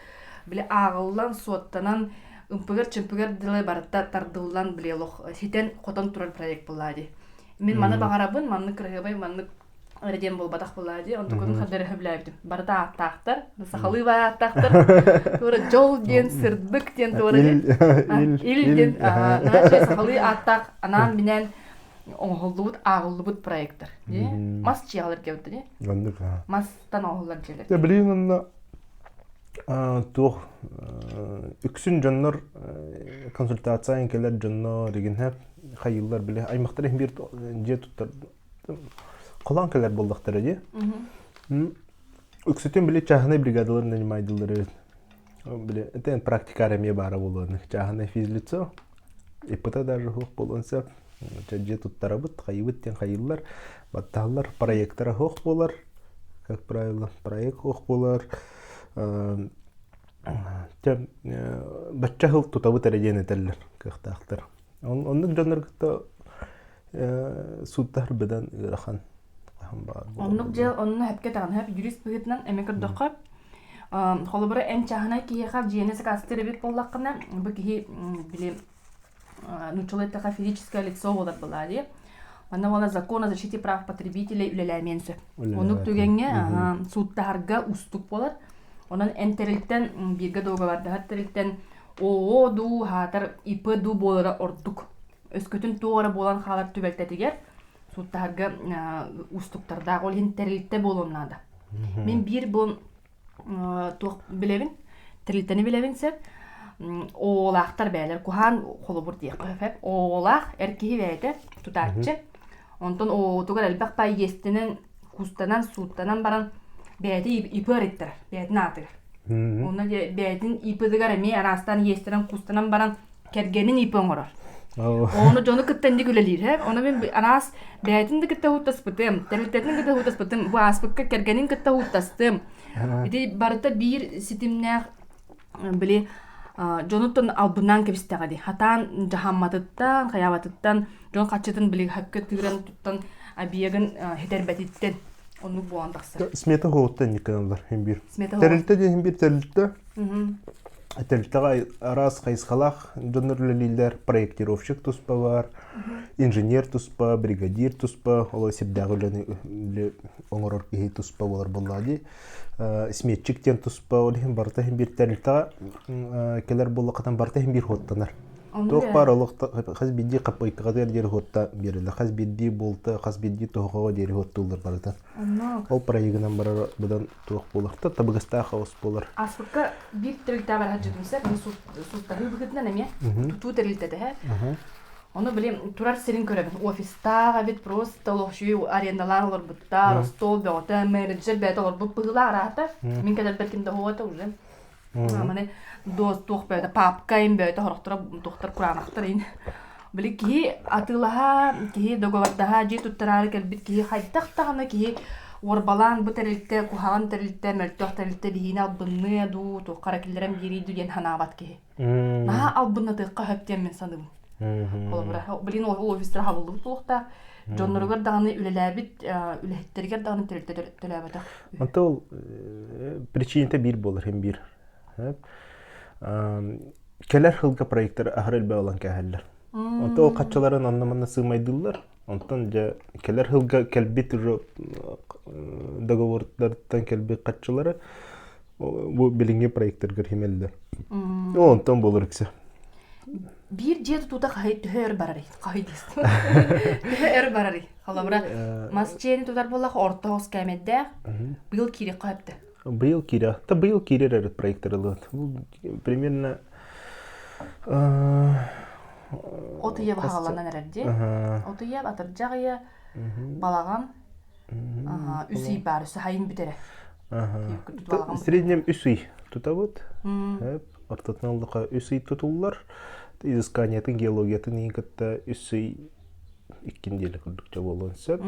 били ааҕыллан, суоттанан ымпыгар-чымпыгар дылы барыта тардыллан били олох ситэн-хотон турар проект буоллаа дии. Мин маны баҕарабын, маннык кыраһыабай, маннык. Эрэ диэн буолбатах буоллаа дии. Онтукутун хардары сөбүлээбитим. Барыта ааттаахтар. Сахалыы баар ааттаахтар. Туора дьол диэн, сырдык диэн туора диэн. Ил диэн. Наһаа сахалыы ааттаах анаан-минээн оҥоһуллубут, ааҕыллыбыт проекттар. Мас дьиэҕэлэр кэбиттэ дии. Оннук. Мастан оҥоһуллар дьиэлэр. Билигин онно туох үксүн дьоннор консультация кэлэр дьоннор дигинһэ хайыыллар били аймахтар иһин биир дьиэ туттар холоон кэлэр буоллахтара дии. Үксүтүн били чааһынай бригадалар нанимайдылар эбит. Били это практика эмиэ баара буолуон чааһынай физлицо ИПТ даже суох буолуон сөп. Дьиэ туттарабыт, хайыбыт диэн хайыыллар, баттаһаллар, проектора суох буолар, как правило, проект суох буолар. Чэ, бачча сыл тутабыт эрэ диэн этэллэр кыахтаахтар. Оннук дьоннор кытта сууттаһар быдан ыарахан баар Оннук дьэ онно сөпкө даҕаны сөп юрист быһыытынан эмэ көрдөххө холобура эн чааһынай киһиэхэ дьиэни сакаастыыр эбит буоллаххына бу киһи били нууччалыы эттэххэ физическое лицо буолар былаа дии манна уонна закон о защите прав потребителей үлэлээмиэн сөп оннук түгэҥҥэ сууттаһарга уустук буолар онон эн тэрилтэн бииргэ дуогабардаһар тэрилтэн ООО дуу аатар ИП дуу буолара ордук өскөтүн туох эрэ буолан хаалар түбэлтэтигэр сууттаһарга уустуктардаах ол иһин тэрилтэ буолуон наада мин биир бу туох билэбин тэрилтэни билэбин сөп оолаахтар бээлэр куһаан холобур диэххэ сөп оолаах эр киһи бэйэтэ тутааччы онтон оотугар элбэх пай иэстэнэн кустанан сууттанан баран бэйэтэ ИП арыттарар бэйэтин аатыгар онно бэйэтин ИП-тыгар эмиэ араастаан иэстэнэн кустанан баран кэргэнин ИП оҥорор. Ону дьону кытта инник үлэлиир һэ. Ону мин араас бэйэтин да кытта уһуттаспытым, тэрилтэтин кытта уһуттаспытым, бу ааспыкка кэргэнин кытта уһуттастым. Ити барыта биир ситимнээх били дьонуттан албыннаан кэбистэҕэ дии. Хатаан дьаһамматыттан, хайаабатыттан, дьон хаччытын били хакка тыыран туттан объегын хитэрбэтиттэн оннук буолан тахсар. Смета хоҕуттан инник гыналлар хин биир. Тэрилтэ диэн хин биир тэрилтэ. Тэрилтэҕэ араас хайысхалаах дьоннор үлэлииллэр. Проектировщик туспа бар, инженер туспа, бригадир туспа, ол сирдээҕи үлэни оҥорор киһи туспа буолар буоллаҕа дии. Сметчик диэн туспа, ол иһин барыта иһин биир тэрилтэҕэ кэлэр буоллаххытын барыта иһин биир хуоттанар. Туох баар олох хас биирдии хаппайкаҕа диэри хуотта биэрэллэр, хас биирдии буолта, хас биирдии тоһоҕоҕо диэри хуоттууллар барыта. Ол проегынан барар быдан туох буолар табыгастаах хаос буолар. Ааспыкка биир тэрилтэҕэ бара сылдьыбытым сэр, сууттаһыы быһыытынан эмиэ тутуу тэрилтэтэ һэ. Ону били турар сирин көрөбүн. Офистаах эбит, просто олохсуйу арендалаан олорбуттар, остуол бөҕөтө, менеджер бэйэтэ олорбут быһыылаах араата. Мин кэлэрбэр ким да уһуота уже. Маны туох бөҕөтө, папка им бөҕөтө, сорохторо туохтар кураанахтар ин. Били киһи атыылаһа, киһи договордаһа, дьиэ туттараары кэлбит киһи хайдах даҕаны киһи уорбалаан бу тэрилтэ куһаҕан тэрилтэ, мөлтөх тэрилтэ биһиини албынныа дуу, туохха эрэ киллэрэн биэрии дуу диэн санаабат киһи. Наһаа албыннатыахха сөп диэн мин саныыбын. Холобура, билин ол офистара хабыллыбыт буолуохтаах. Дьонноругар даҕаны үлэлээбит үлэһиттэригэр даҕаны тэрилтэ төлөөбөтөх. Онто ол причината биир буолар иһин биир. Кэлэр сылга проекттар аһары элбэх ылан кээһэллэр. Онто ол хаччаларын онно-манна сыымайдыыллар. Онтон дьэ кэлэр сылга кэлбит уже договордартан кэлбит хаччылары бу билиҥҥи проекттаргар химэллэр. Онтон буолар иксэ. Биир дьиэ тутуута хаһый төһө өр барарый? Хаһый диэс. Төһө өр барарый? Холобура, мас дьиэни тутар буоллах орто хос кээмэйдээх. Быйыл киириэххэ сөптө. Быйыл киирэ. Та быйыл киирэр эрэ проекттар ылыат. Примерно От ыйа баһаҕаланан эрэр дии. От ыйа, атырдьах ыйа, балаҕан, үс ый баар, өссө хайын бүтэрэ. В среднем үс ый тутабыт. Ортотунан ыллаха үс ый тутуллар. Изысканиятын, геологиятын иһин кытта үс ый икки неделя курдук буолуон сөп.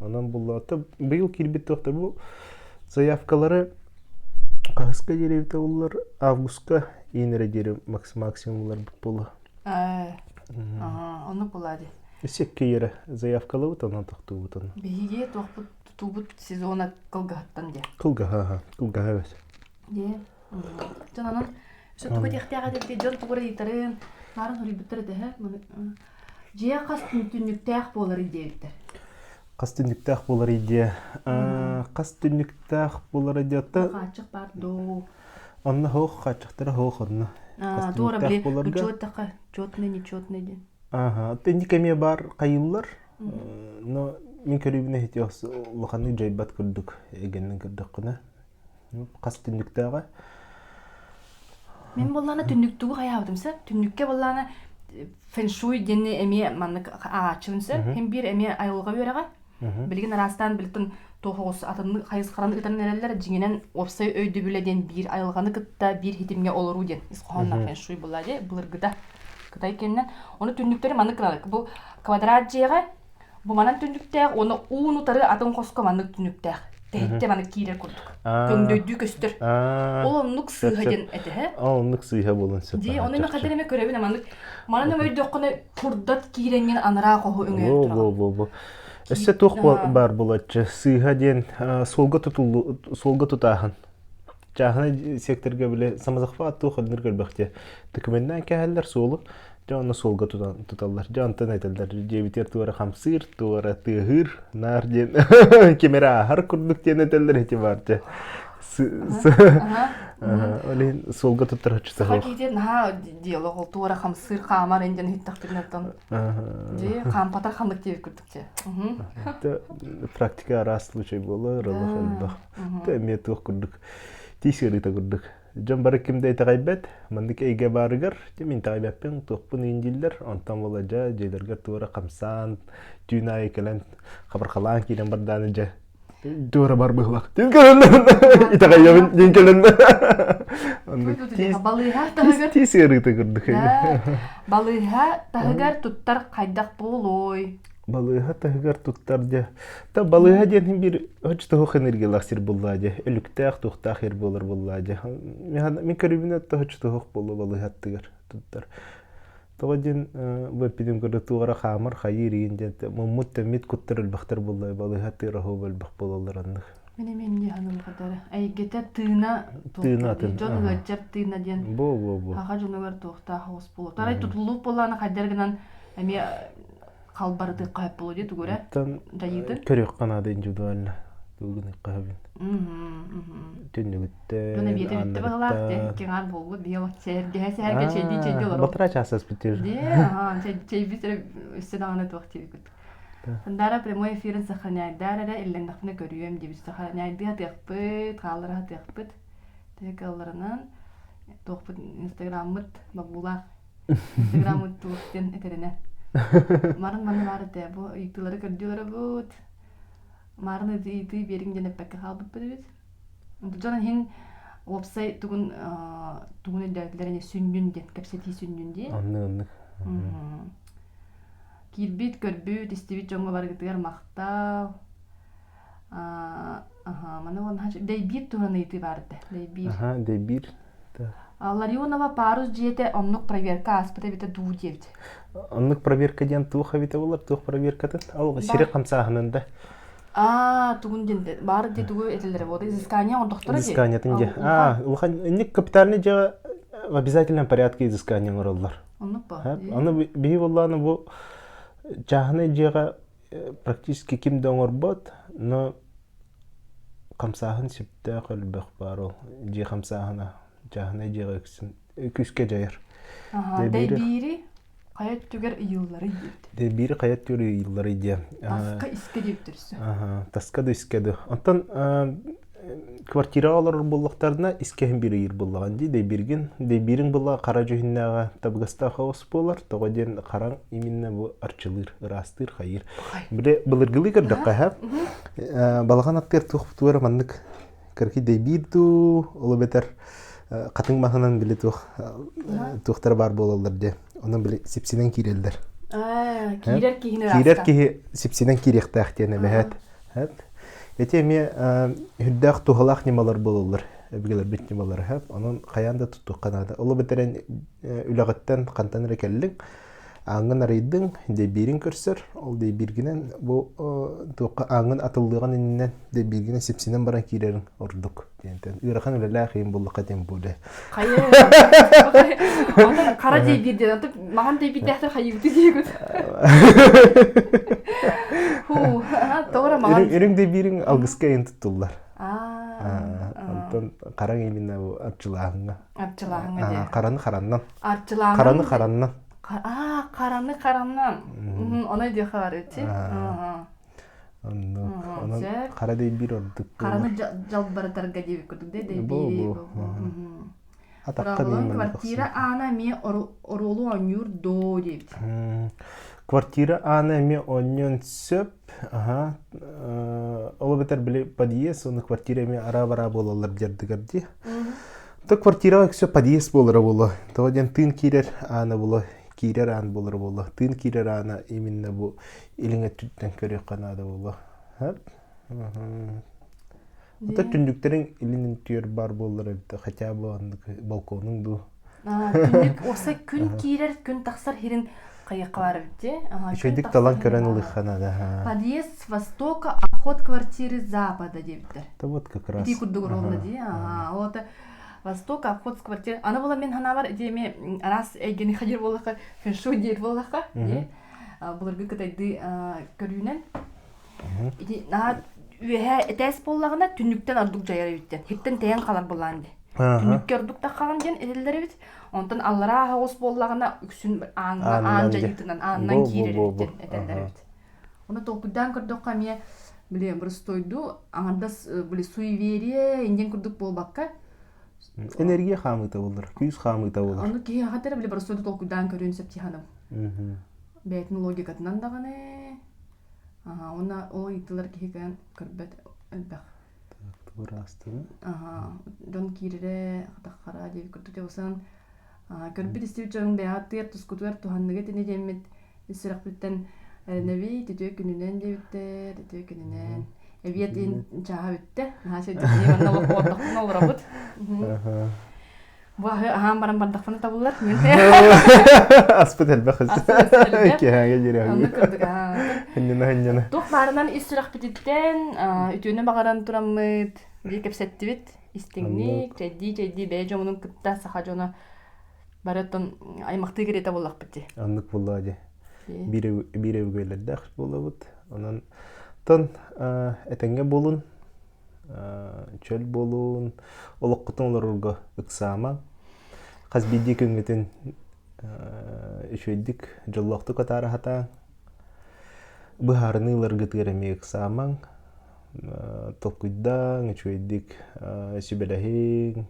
Онон буллаата быйыл киирбит туохта бу заявкалары хаһыска диэри эбитэ буллар августка иин эрэ диэри максимум ыларбыт буолуо. Оннук буолаа дии. Өссө эрэ заявкалабыт онон тохтуубут ону. Биһиги туохпут тутуубут сезона кылгаһыттан диэ. Кылгаһа, кылгаһа эбит. Дии. Дьон онон өссө тугу диэхтээх этэ дьон тугу эрэ ыйытарын баарын суруйбуттар этэ дьиэ хас түннүктээх буоларый диэбиттэр. Хас түннүктээх буолар идея? Хас түннүктээх буолар идеята? Хааччах баар дуу? Онно хоох хааччахтара хоох онно. Хас түннүктээх буоларга? Учуоттаха, четный, нечетный диэн. Ага, инник эмиэ баар хайыллар. Но мин көрүүбүнэ ити улаханнык дьайбат курдук эгэннин көрдөххүнэ. Хас түннүктээҕэ? Мин буоллаана түннүктүгү хайаабытым сөп. Түннүккэ буоллаана фэншуй диэни эмиэ маннык ааҕааччыбын сөп. Хим биир эмиэ айылҕа үөрэҕэ. Билигин араастаан билтин туох оҕус атыннык хайысханан ыытан эрэллэр. Дьиҥинэн уопсай өйдөбүлэ диэн биир айылҕаны кытта биир хитимҥэ олоруу диэн ис хоһоонноох фэншуй буолла дии былыргыта Кытай кэннэ. Ону түннүктэри маннык гынар. Бу квадрат дьиэҕэ Бу манан түннүктээх уонна уун утары атын хоско маннык түннүктээх. Тэһиттэ маннык киирэр курдук. Көҥдөйдүү көстөр. Ол оннук сыыһа диэн этэ. Ол оннук сыыһа буолан сөп. Дии, ону мен хадыр эме көрөбүн маннык. Манан эме өйдөххүнэ курдат киирэҥҥин анараа хоһу өҥөйөн тураҕын. Бу бу бу. Өссө туох баар буолаччы? Сыыһа диэн суолга тутуллу суолга тутааһын. Чааһынай секторга бile самозахват туох оннур көрбөхтүө. Документнаан кэһэллэр суолу, дьэ онно суолга тутан туталлар. Дьэ онтон этэллэр дьиэбитигэр туора хамсыыр, туора тыаһыыр, наар диэн ким эрэ ааһар курдук диэн этэллэр ити баар дьэ. Ол иһин суолга туттар Саха киһитэ наһаа диалог ол туора хамсыыр хаамар инден иһиттэхпитинэ оттон дии хаампатар ханнык диэбит курдук дьэ. Практика араас случай буолар, олох элбэх. Эмиэ туох курдук тиис ыарыыта курдук. Дьон бары ким да итэҕэйбэт, маннык эйгэ баарыгар мин итэҕэйбэппин, туохпун иин дииллэр. Онтон буола дьэ дьиэлэргэ туора хамсаан, түүн аайы кэлэн хабархалаан киирэн бардааны дьэ туора бар быһылах. Дин кэлэн итэҕэйэбин дин кэлэн Балыыһа таһыгар тиис ыарыыта курдук. Балыыһа таһыгар туттар хайдах буолуой? Балыыһа таһыгар туттар дьэ. Та балыыһа диэн биир оччотооҕу энергиялаах сир буоллаа дьэ. Өлүктээх, туохтаах ир буолар буоллаа дьэ. Мин көрүүбүнэ оччотооҕу буолуо балыыһа аттыгар туттар. Тоҕо диэн бу эппитим курдук туох эрэ хаамар, хайыыр иин диэн муммут-тэммит куттар элбэхтэр буоллаа балыыһа аттыгар оһуоба элбэх буолаллар оннук. Мин эмиэ инньэ саныыбын хатары. Эйгэтэ тыына Тыына атын. Дьон ыалдьар тыына диэн Бу бу бу. Аха дьонугар туохтаах оҕус буолуо. Тарай тутуллуук буоллаҕына хайдах гынан эмиэ халбарытыахха сөп буолуо дии тугу эрэ Оттон дьайыытын. көрүөххэ наада индивидуально тугун ыххаһабын. Түннүгүттэн, Дьон эбиэтэ бүттэ быһылаах дии, икки аҥаар буолбут, биһи олох сэһэргэһэ сэһэргэ чэйдии чэйдии олоробут. Батыра чаас аспыт Дии, аха, чэйбит эрэ өссө даҕаны туох диэбиккит. Сандаара прямой эфирин сохраняйдаар эрэ, иллэннэхпинэ көрүөм диэбит. Сохраняйдыы сатыахпыт, хааллара сатыахпыт. Төһө кыалларынан туохпут инстаграммыт бобуулаах Инстаграммыт туох диэн этэринэ. Марын манна баар этэ, бу ыйытыылары көрдүөлөрөбут. Марын ыйытыы биэриҥ диэн эппэккэ хаалбыппыт эбит. Дьон иһин уопсай тугун тугун өйдөөтүлэр ини сүнньүн диэн кэпсэтии сүнньүн дии. Оннук оннук. Киирбит, көрбүт, истибит дьоҥҥо барыгытыгар махтал. Аха, маны уонна Дэйбиир туһунан ыйытыы баар этэ. Дэйбиир. Аха, Дэйбиир. Ларионова парус дьиэтэ оннук проверка ааспыт эбитэ дуу диэбит. Оннук проверка диэн туох эбитэ буолар, туох проверкатын? Ол сири хамсааһынын да. Аа, тугун диэн баар дии тугу этэллэрэ буолла. Изыскание оҥордохторо дии. Изысканиятын дии. Аа, улахан инник капитальный дьиэҕэ в обязательном порядке изыскание оҥороллор. Оннук ба. Аны биһи буоллааны бу чааһынай дьиэҕэ практически ким да оҥорбот, но хамсааһын сөптөөх элбэх баар ол дьиэ хамсааһына чааһынай дьиэҕэ үксүн күүскэ дьайар. Дэйбиири хайа өттүгэр ыйылларый диэбит. Дэйбиири хайа өттүгэр ыйылларый диэн. Таска искэ диэбиттэр өссө. Таска да искэ да. Онтон квартираҕа олорор буоллахтарына искэһин биир ыйыыр буоллаҕын дии дэйбииргин дэйбиириҥ буоллаҕа хара дьүһүннээҕэ табыгастаах оҕус буолар тоҕо диэн хараҥ именно бу арчылыыр ыраастыыр хайыыр били былыргылыы көрдөххө һэ балаҕан аттыгар туох туора маннык кыракый дэйбиир дуу ол эбэтэр хатыҥ маһынан били туох туохтара баар буолаллар дии онон били сипсинэн киирэллэр киирэр киһини киирэр киһи сипсинэн киириэхтээх диэн эбэһээт Ити эмиэ үрдээх туһалаах ньымалар буолаллар, өбүгэлэрбит ньымалара. Онон хайаан да туттуохха наада. Ол эбэтэр үлэҕиттэн хантан эрэ кэллиҥ, Ааҥҥын арыйдыҥ, дэбиирин көрсөр, ол дэбииргинэн бу туохха ааҥҥын атыллыаҕын иннинэн дэбииргинэн сипсинэн баран киирэриҥ ордук диэнтэн. Ыарахан үлэлээх иһин буллахха тем более. Хайа, онтон хара дэбиир диэн, онтон маҕан дэбиирдээхтэр хайыыбыты диэгут. Ху, тоҕо маҕан. Үрүҥ дэбиириҥ алгыска иһин туттуллар. Онтон хараҥ именно бу арчылааһыҥҥа. Арчылааһыҥҥа диэ. Хараны хараннан. Арчылааһын. Хараны хараннан. Аа, хараны хараннан. Оной диэхэ бар ити. Оннук. Онон хара дэйбиир ордук. Хараны дьалбарытарга диэбит курдук да дэйбиири. Атахха Квартира аана эмиэ оруолу оонньуур доо диэбит. Квартира аана эмиэ оонньуон сөп. Аха. Ол эбэтэр били подъезд, уонна квартира эмиэ араа-бараа буолаллар дьардыгар дии. То квартираҕа өксө подъезд буолара буолуо. Тоҕо диэн тыын киирэр аана буолуо, киирэр аан буолара буолуо. Тыын киирэр аана именно бу илиҥ өттүттэн көрүөххэ наада буолуо. Ото түннүктэриҥ илин өттүгэр баар буоллар эбит, хотя бы оннук балконуҥ дуу. Түннүк уопсай күн киирэр, күн тахсар сирин хайыахха баар эбит дии. Үчүгэйдик талан көрөн ылыахха наада. Подъезд с востока, обход квартиры с запада диэбиттэр. Да вот как раз. Ити курдук ровно дии. Ага. Вот востока, обход с квартиры. Аны була мин санаабар ити эми араас эйгэни хадир буоллахха, фэншуй диир буоллахха, дии. Былыргы кытайдыы көрүүнэн Ити наһаа үөһээ этээс буоллаҕына түннүктэн ордук дьайар эбиттэн. Хиттэн тэйэн халар буоллаан дии. Түннүккэ ордук таххаҕын диэн этиллэр эбит. Онтон аллараа аһаҕас буоллаҕына үксүн ааҥҥа аан дьайыытынан аанынан киирэр эбит этэллэр эбит. Ону толкуйдаан көрдөххө эмиэ били боростуойдуу аҥардас били суеверие индиэн курдук буолбакка Энергия хаамыыта буолар, күүс хаамыыта буолар. Ону киһи хатар били боростуойду толкуйдаан көрүөн сөп тиһаным. Бэйэтин логикатынан даҕаны Аха, уонна ол ыйытыылар киһи кэлэн көрбөт элбэх. Туораастыгын. Аха, дьон киирэрэ, хатаххара диэбит курдук дьабысан көрбүт истибит дьон бэйэҕит тускутугар туһанныгыт ини диэммит ис сүрэхпиттэн эрэнэбит, үтүө күнүнэн диэбиттэр, үтүө күнүнэн. Эбиэт иһин чааһа бүттэ. Наһаа сирдэтинии манна олордохпуна олоробут. Бу аһы аһаан баран бардахпына табыллар. Аспыт элбэх Киһээгэ диэри Оннук курдук Хынньана хынньана. Туох баарынан ис сүрэхпититтэн үтүөнү баҕаран тураммыт биир кэпсэттибит. Истиҥник, чэйдии-чэйдии бэйэ дьомунун кытта саха дьоно бары оттон аймахтыы кэриэтэ буоллахпыт дии. Оннук буоллаа дии. Биир биир өбүгэлэрдээх буолабыт. Онон тон этэҥҥэ буолун чөл буолуун, олоххутун олорорго ыксаамаҥ. Хас биирдии күҥҥүтүн үчүгэйдик, дьоллоохтук атаара сатааҥ. Быһаарыныы ыларгытыгар эмиэ ыксаамаҥ. Толкуйдааҥ, үчүгэйдик сүбэлэһиҥ.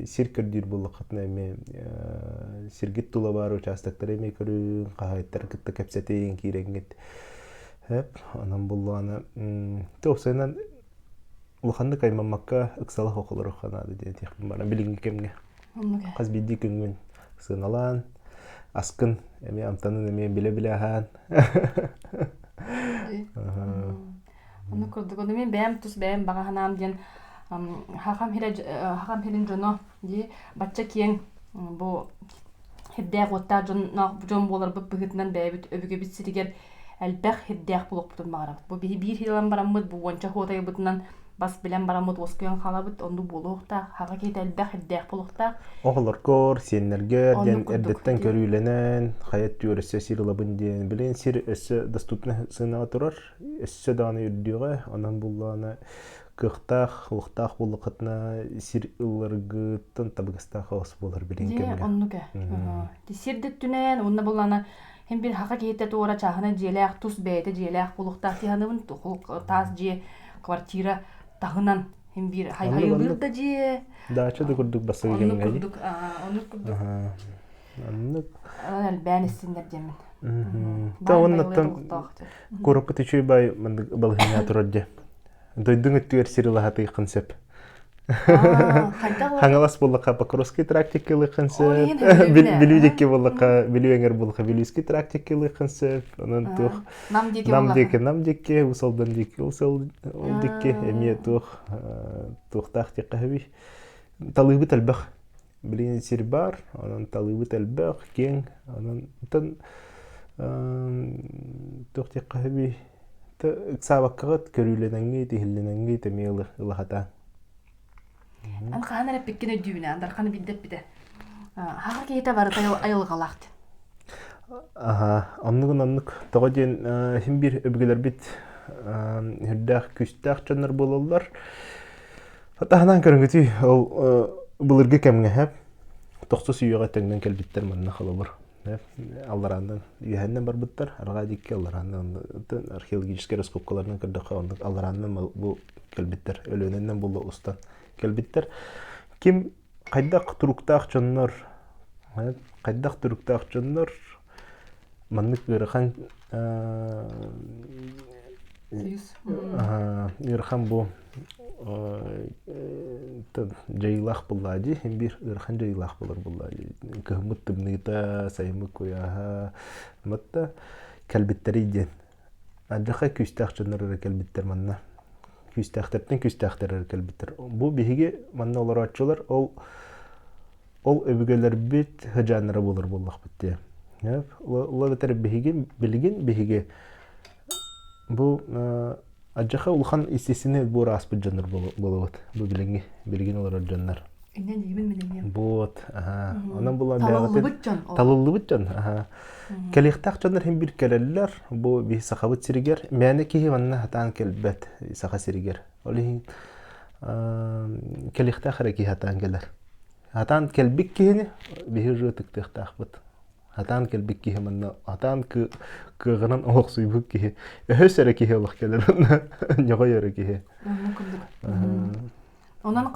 Сир көрдүүр буоллаххытына эмиэ сиргит тула баар учаастактары эмиэ көрүҥ, хаһаайыттары кытта кэпсэтиҥ, киирэҥҥит. Эп, онон буллаҕына, уопсайынан улаханнык аймаммакка ыксалах олоруохха наада диэн этиэхпин баҕарабын билиҥҥи кэмҥэ. Хас биирдии күҥҥүн сыаналаан, аскын эмиэ амтанын эмиэ билэ-билэ аһаан. Ону курдук, ону мин бэйэм тус бэйэм баҕа санаам диэн хахам хирэ хахам хирин дьоно дии бачча киэҥ бу Сирдээх уоттаах дьонноох дьон буоларбыт быһыытынан бэйэбит өбүгэбит сиригэр элбэх сирдээх буолуохпутун баҕарабыт. Бу биһи биир сир ылан бараммыт, бу уонча хуотайбытынан бас билэн бараммыт уоскуйан хаалабыт, оннук буолуохтаах. Хаҕа киһитэ элбэх сирдээх буолуохтаах. Оҕолоргор, сиэннэргэр диэн эрдэттэн көрүүлэнэн, хайа өттүгэр өссө сир ылабын диэн. Билигин сир өссө доступный сыанаҕа турар, өссө даҕаны үрдүөҕэ. Онон буллаҕына кыахтаах, уохтаах буоллаххытына сир ылларгыттан табыгастаах хаос буолар билин Дьэ, кэмҥэ. оннук ээ. Ти сир да өттүнэн уонна буллана хин бир хака киһитэ туора чааһына дьиэлээх тус бэйэтэ дьиэлээх буолуохтаах тиһаныбын таас дьиэ квартира таһынан хин биир хайылыыр да дьиэ Даача да курдук бассыгы оннук кэмҥэ курдук оннук курдук Оннук. Элбээн истиннэр диэммин. Та оннуттан куораппыт үчүгэй бай маннык балыһыҥҥа турар дьэ. Дойдуҥ өттүгэр сир ылаһатыаххын сөп. Хаҥалас буоллахха Покровский трактикка ылыаххын сөп. Бүлүү диэки буоллахха Бүлүү эҥэр буоллахха Бүлүүский трактикка ылыаххын сөп. Онон туох Нам диэки Нам диэки Нам диэки Уус Алдан диэки Уус ол диэки эмиэ туох туохтаах диэххэ сөбүй. Талыыбыт элбэх. Билигин сир баар, онон талыыбыт элбэх, киэҥ. Онон оттон. Туох диэххэ сөбүй? Ыксаабаккаҕыт көрүүлэнэҥҥит, иһиллэнэҥҥит эмиэ ылаһатаан. Эн хаһан эрэ эппиккин өйдүүбүн ээ, Дархан биирдэ эппитэ. Хаха киһитэ барыта айылҕалаах диэн. Аха, оннугун оннук. Тоҕо диэн син биир өбүгэлэрбит үрдээх күүстээх дьоннор буолаллар. Таһынан көрүҥүтүй, ол былыргы кэмҥэ һэп тохсус үйэҕэ тэҥнэн кэлбиттэр манна холобур. Алларааннан үөһэннэн барбыттар, арҕаа диэки алларааннан археологическай раскопкаларынан көрдөххө оннук алларааннан бу кэлбиттэр, Өлүөнэннэн буолла устан кэлбиттэр. Ким хайдах туруктаах дьоннор, хайдах туруктаах дьоннор маннык ыарахан ыарахан бу дьайыылаах буоллаа дии биир ыарахан дьайыылаах буолар буоллаа дии кыһыммыт тымныыта сайыммыт куйааһа батта кэлбиттэрий диэн Алдьархай күүстээх дьоннор эрэ кэлбиттэр манна. Күүстээхтэртэн күүстээхтэр эрэ кэлбиттэр. Бу биһиги манна олорооччулар ол ол өбүгэлэрбит сыдьааннара буолар буоллахпыт дии. Ол эбэтэр биһиги билигин биһиги бу Адьаха улахан естественный отбор ааспыт дьоннор буолабыт. Бу билиҥҥи, билигин олорор дьоннор. Инньэ диибин мин эмиэ. Вот, аха. Онон була Талыллыбыт дьон. Талыллыбыт дьон, аха. Кэлиэхтээх дьоннор иһин бир кэлэллэр. Бу биһи Сахабыт сиригэр. Мээнэ киһи манна хатаан кэлбэт Саха сиригэр. Ол иһин кэлиэхтээх эрэ киһи хатаан кэлэр. Хатаан кэлбит киһини биһи уже ытыктыахтаахпыт. Хатаан кэлбит киһи манна хатаан кыаҕынан олохсуйбут киһи өһөс эрэ киһи олох кэлэр онно ньоҕой эрэ киһи. Оннук курдук. Онон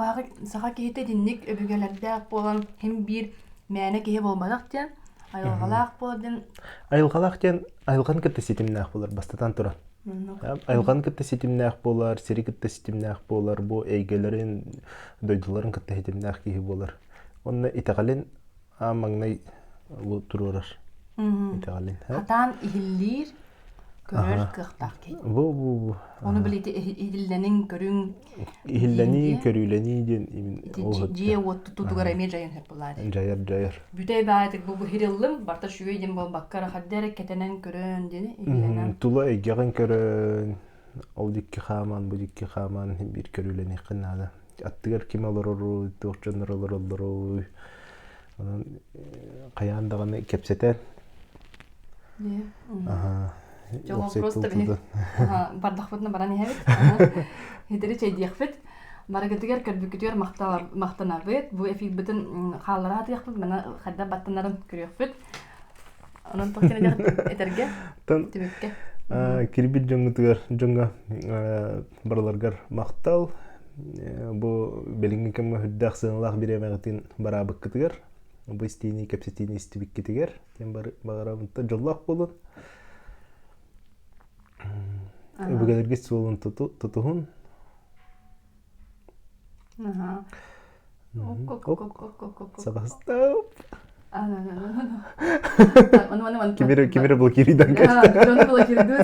саха киһитэ итинник өбүгэлэрдээх буолан хим биир мээнэ киһи буолбатах диэн айылҕалаах буол диэн Айылҕалаах диэн айылҕаны кытта ситимнээх буолар бастатан туран. Айылҕаны кытта ситимнээх буолар, сири кытта ситимнээх буолар, бу эйгэлэрин, дойдуларын кытта ситимнээх киһи буолар. Онно итэҕэлин аан маҥнай бу туруорар итэҕэлин. Хатаан иһиллиир, көрөр кыахтаах киһи. Бу бу бу. Ону билити иһиллэниҥ, көрүҥ. Иһиллэнии, көрүүлэнии диэн дьиэ уот тутуутугар эмиэ дьайан сөп буолаа дии. Дьайар, дьайар. Бүтэй баайтык бу быһырыллым, барта үчүгэй диэн буолбакка эрэ хадда эрэ кэтэнэн көрөн диэни иһиллэнэн. Тула эйгэҕин көрөн, ол дикки хааман, бу дикки хааман биир көрүүлэниэххин наада. Аттыгар ким олороруй, туох дьоннор олороллоруй. Онон хайаан даҕаны кэпсэтэн Дьол вопрос били бардахпытына баран иһэбит. Хитэри чэйдиэхпит. Барыгытыгар көрбүккүтүгэр махтанабыт. Бу эфирбытын хааллара атыахпыт, мана хайда баттанарын көрүөхпүт. Онон туох этэргэ түмүккэ. Кирбит дьоҥҥутугар дьоҥҥо барыларгар махтал. Бу билиҥҥи кэмҥэ үрдээх сыаналаах бириэмэҕитин бараабыккытыгар, бу истиини кэпсэтиини истибиккитигэр диэн баҕарабын. Дьоллоох буолун. Өбүгэлэргит суолун тутуһун. Сабастап. Кимире кимире блокируйдан кэстэ. Дьону блокируйдуу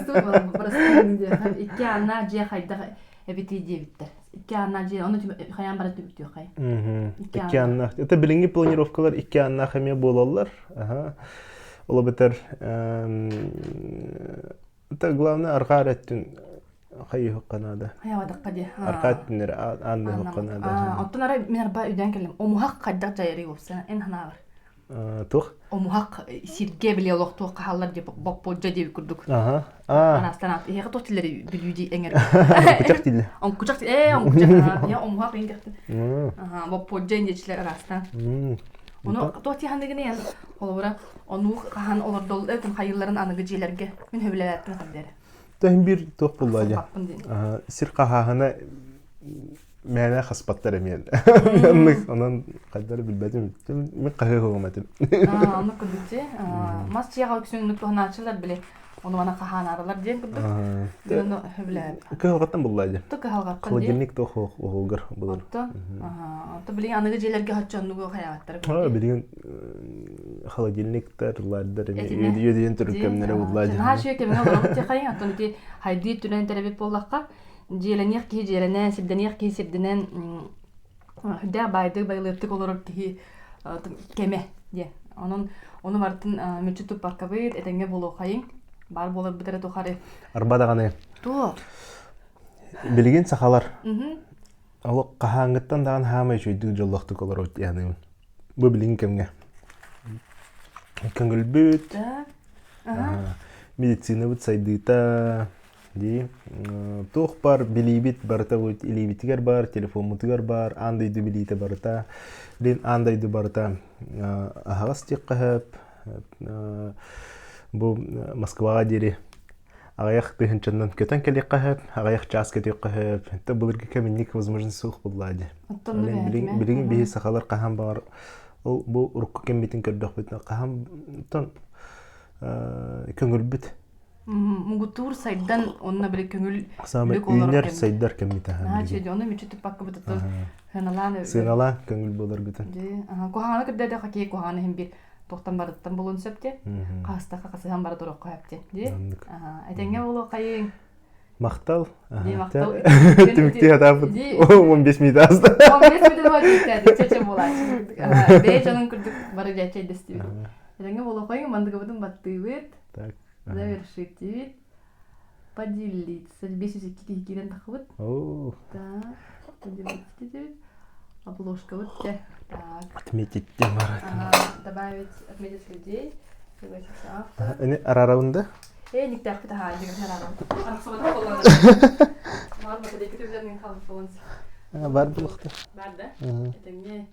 Икки ааннаах дьиэ хайдах эбитий диэбиттэр. Икки ааннаах дьиэ, ону хайаан бара түбүктүөххэй. Икки ааннаах. Это билиҥҥи планировкалар икки ааннаах эмиэ буолаллар. Ол эбэтэр это главное арҕаа эрэ өттүн хайыһыкка наада. Хайаабатахха дии. Арҕаа өттүн эрэ аанныһыкка наада. Оттон арай мин арба өйдөөн кэллим. Омуһах хайдах дьайарый уопсайынан эн санаабар? Туох? Омуһах сиргэ били олохтуох хааллар дип боппуодьа диэбит курдук. Аха. Анаастан аат. Иһиэхэ туох тиллэри бүлүү дии эҥэр. Оҥкучах тиллэ. Оҥкучах ээ оҥкучах. Ийэ омуһах иҥкэхтин. Аха боппуодьа индиэчилэр араастан. Ону туох тиһаныгын эн холобура ону хаһан олордол этин хайылларын аныгы дьиэлэргэ мин хөбүлээбэппин хандere. Төһүн биир туох булла дьэ. Сир хаһааһына мээнэ хаспаттар эмиэ. Оннук онон хайдары билбэтим. Мин хаһыы хоҕум этим. Оннук курдук дии. Мас дьиэҕэ үксүн оннук туһанааччылар били ону мана хаһаанаарылар диэн курдук. Ону хөбүлээбит. Кыһалҕаттан булла дьэ. То кыһалҕаттан Холодильник туох оһугар булар. Оттон Ото билигин аныгы дьиэлэргэ хаччы оннугу хайаабаттар. Билигин холодильниктар, лардар эмиэ үөдүйэн турар кэмнэрэ булла дьэ. Наһаа үчүгэй кэмҥэ олоробут диэхайын, оттон ити хайдыы өттүнэн тэрэбит буоллахха, дьиэлэниэх киһи дьиэлэнэн, сирдэниэх киһи сирдэнэн, үрдээх баайдык байылыаттык олорор киһи кэмэ диэн. Онон ону барытын мүччү туппаккабыт, этэҥҥэ буолуоххайыҥ. Баар буоларбыт эрэ тухары. Арба даҕаны. Туох? Билигин сахалар олох хаһааҥҥыттан даҕаны хаамай үчүгэйдик дьоллоохтук олоробут диэханыыбын. Бу билигин кэмҥэ. Көҥүлбүт, медицинабыт сайдыыта, дии туох бар билиибит барыта бу илиибитигэр бар, телефоммутугар бар, аан дойду билиитэ барыта, билин аан дойду барыта аһаҕас диэххэ сөп. Бу Москваҕа диэри аҕыйах тыһыынчаннан көтөн кэлиэххэ сөп, аҕыйах чаас көтүөххэ сөп. Это былыргы кэминник возможность суох буолла дии. Билигин билигин биһи сахалар хаһан баҕар ол бу урукку кэммитин көрдөхпүтүнэ хаһан көҥүлбүт мугутуур сайдан онно били көҥүл саамай үүнэр сайдар кэммит аһа билигин. Ону мүччү туппаккабыт сыаналаан сыаналаан көҥүл буоларгытын. Куһаҕаны көрдөтөххө киһи куһаҕаны иһин биир туохтан барыттан булун сөп диэ. Хаастахха хасыһан бара туруохха сөп диэ. Дии. Этэҥҥэ буолуоххайыҥ. Махтал. Дии махтал. Түмүктүү хатааппыт. 15 минут ааста. 15 минут буолааччы. Чэ-чэ буолааччы. Бэйэ дьонун курдук бары дьээччэйдэстибит. Этэҥҥэ буолуоххайыҥ, мандыгыбытын баттыыбыт. Так. Завершить диибит. Поделиться. 502 киһи киирэн тахыбыт. Так. Поделиться диибит. Обложкабыт дьэ. Так. Отметить диэн Добавить, отметить людей. Пригласить автора. Эни арарабын да? Э, никтээхпит аhaa, дьиҥэр арарабын. Арахсыбатах буоллаҕына. Маар батарейка түбүлэрин хаалбыт буолан. Бар булуохта. Бар да? Этэҥҥэ.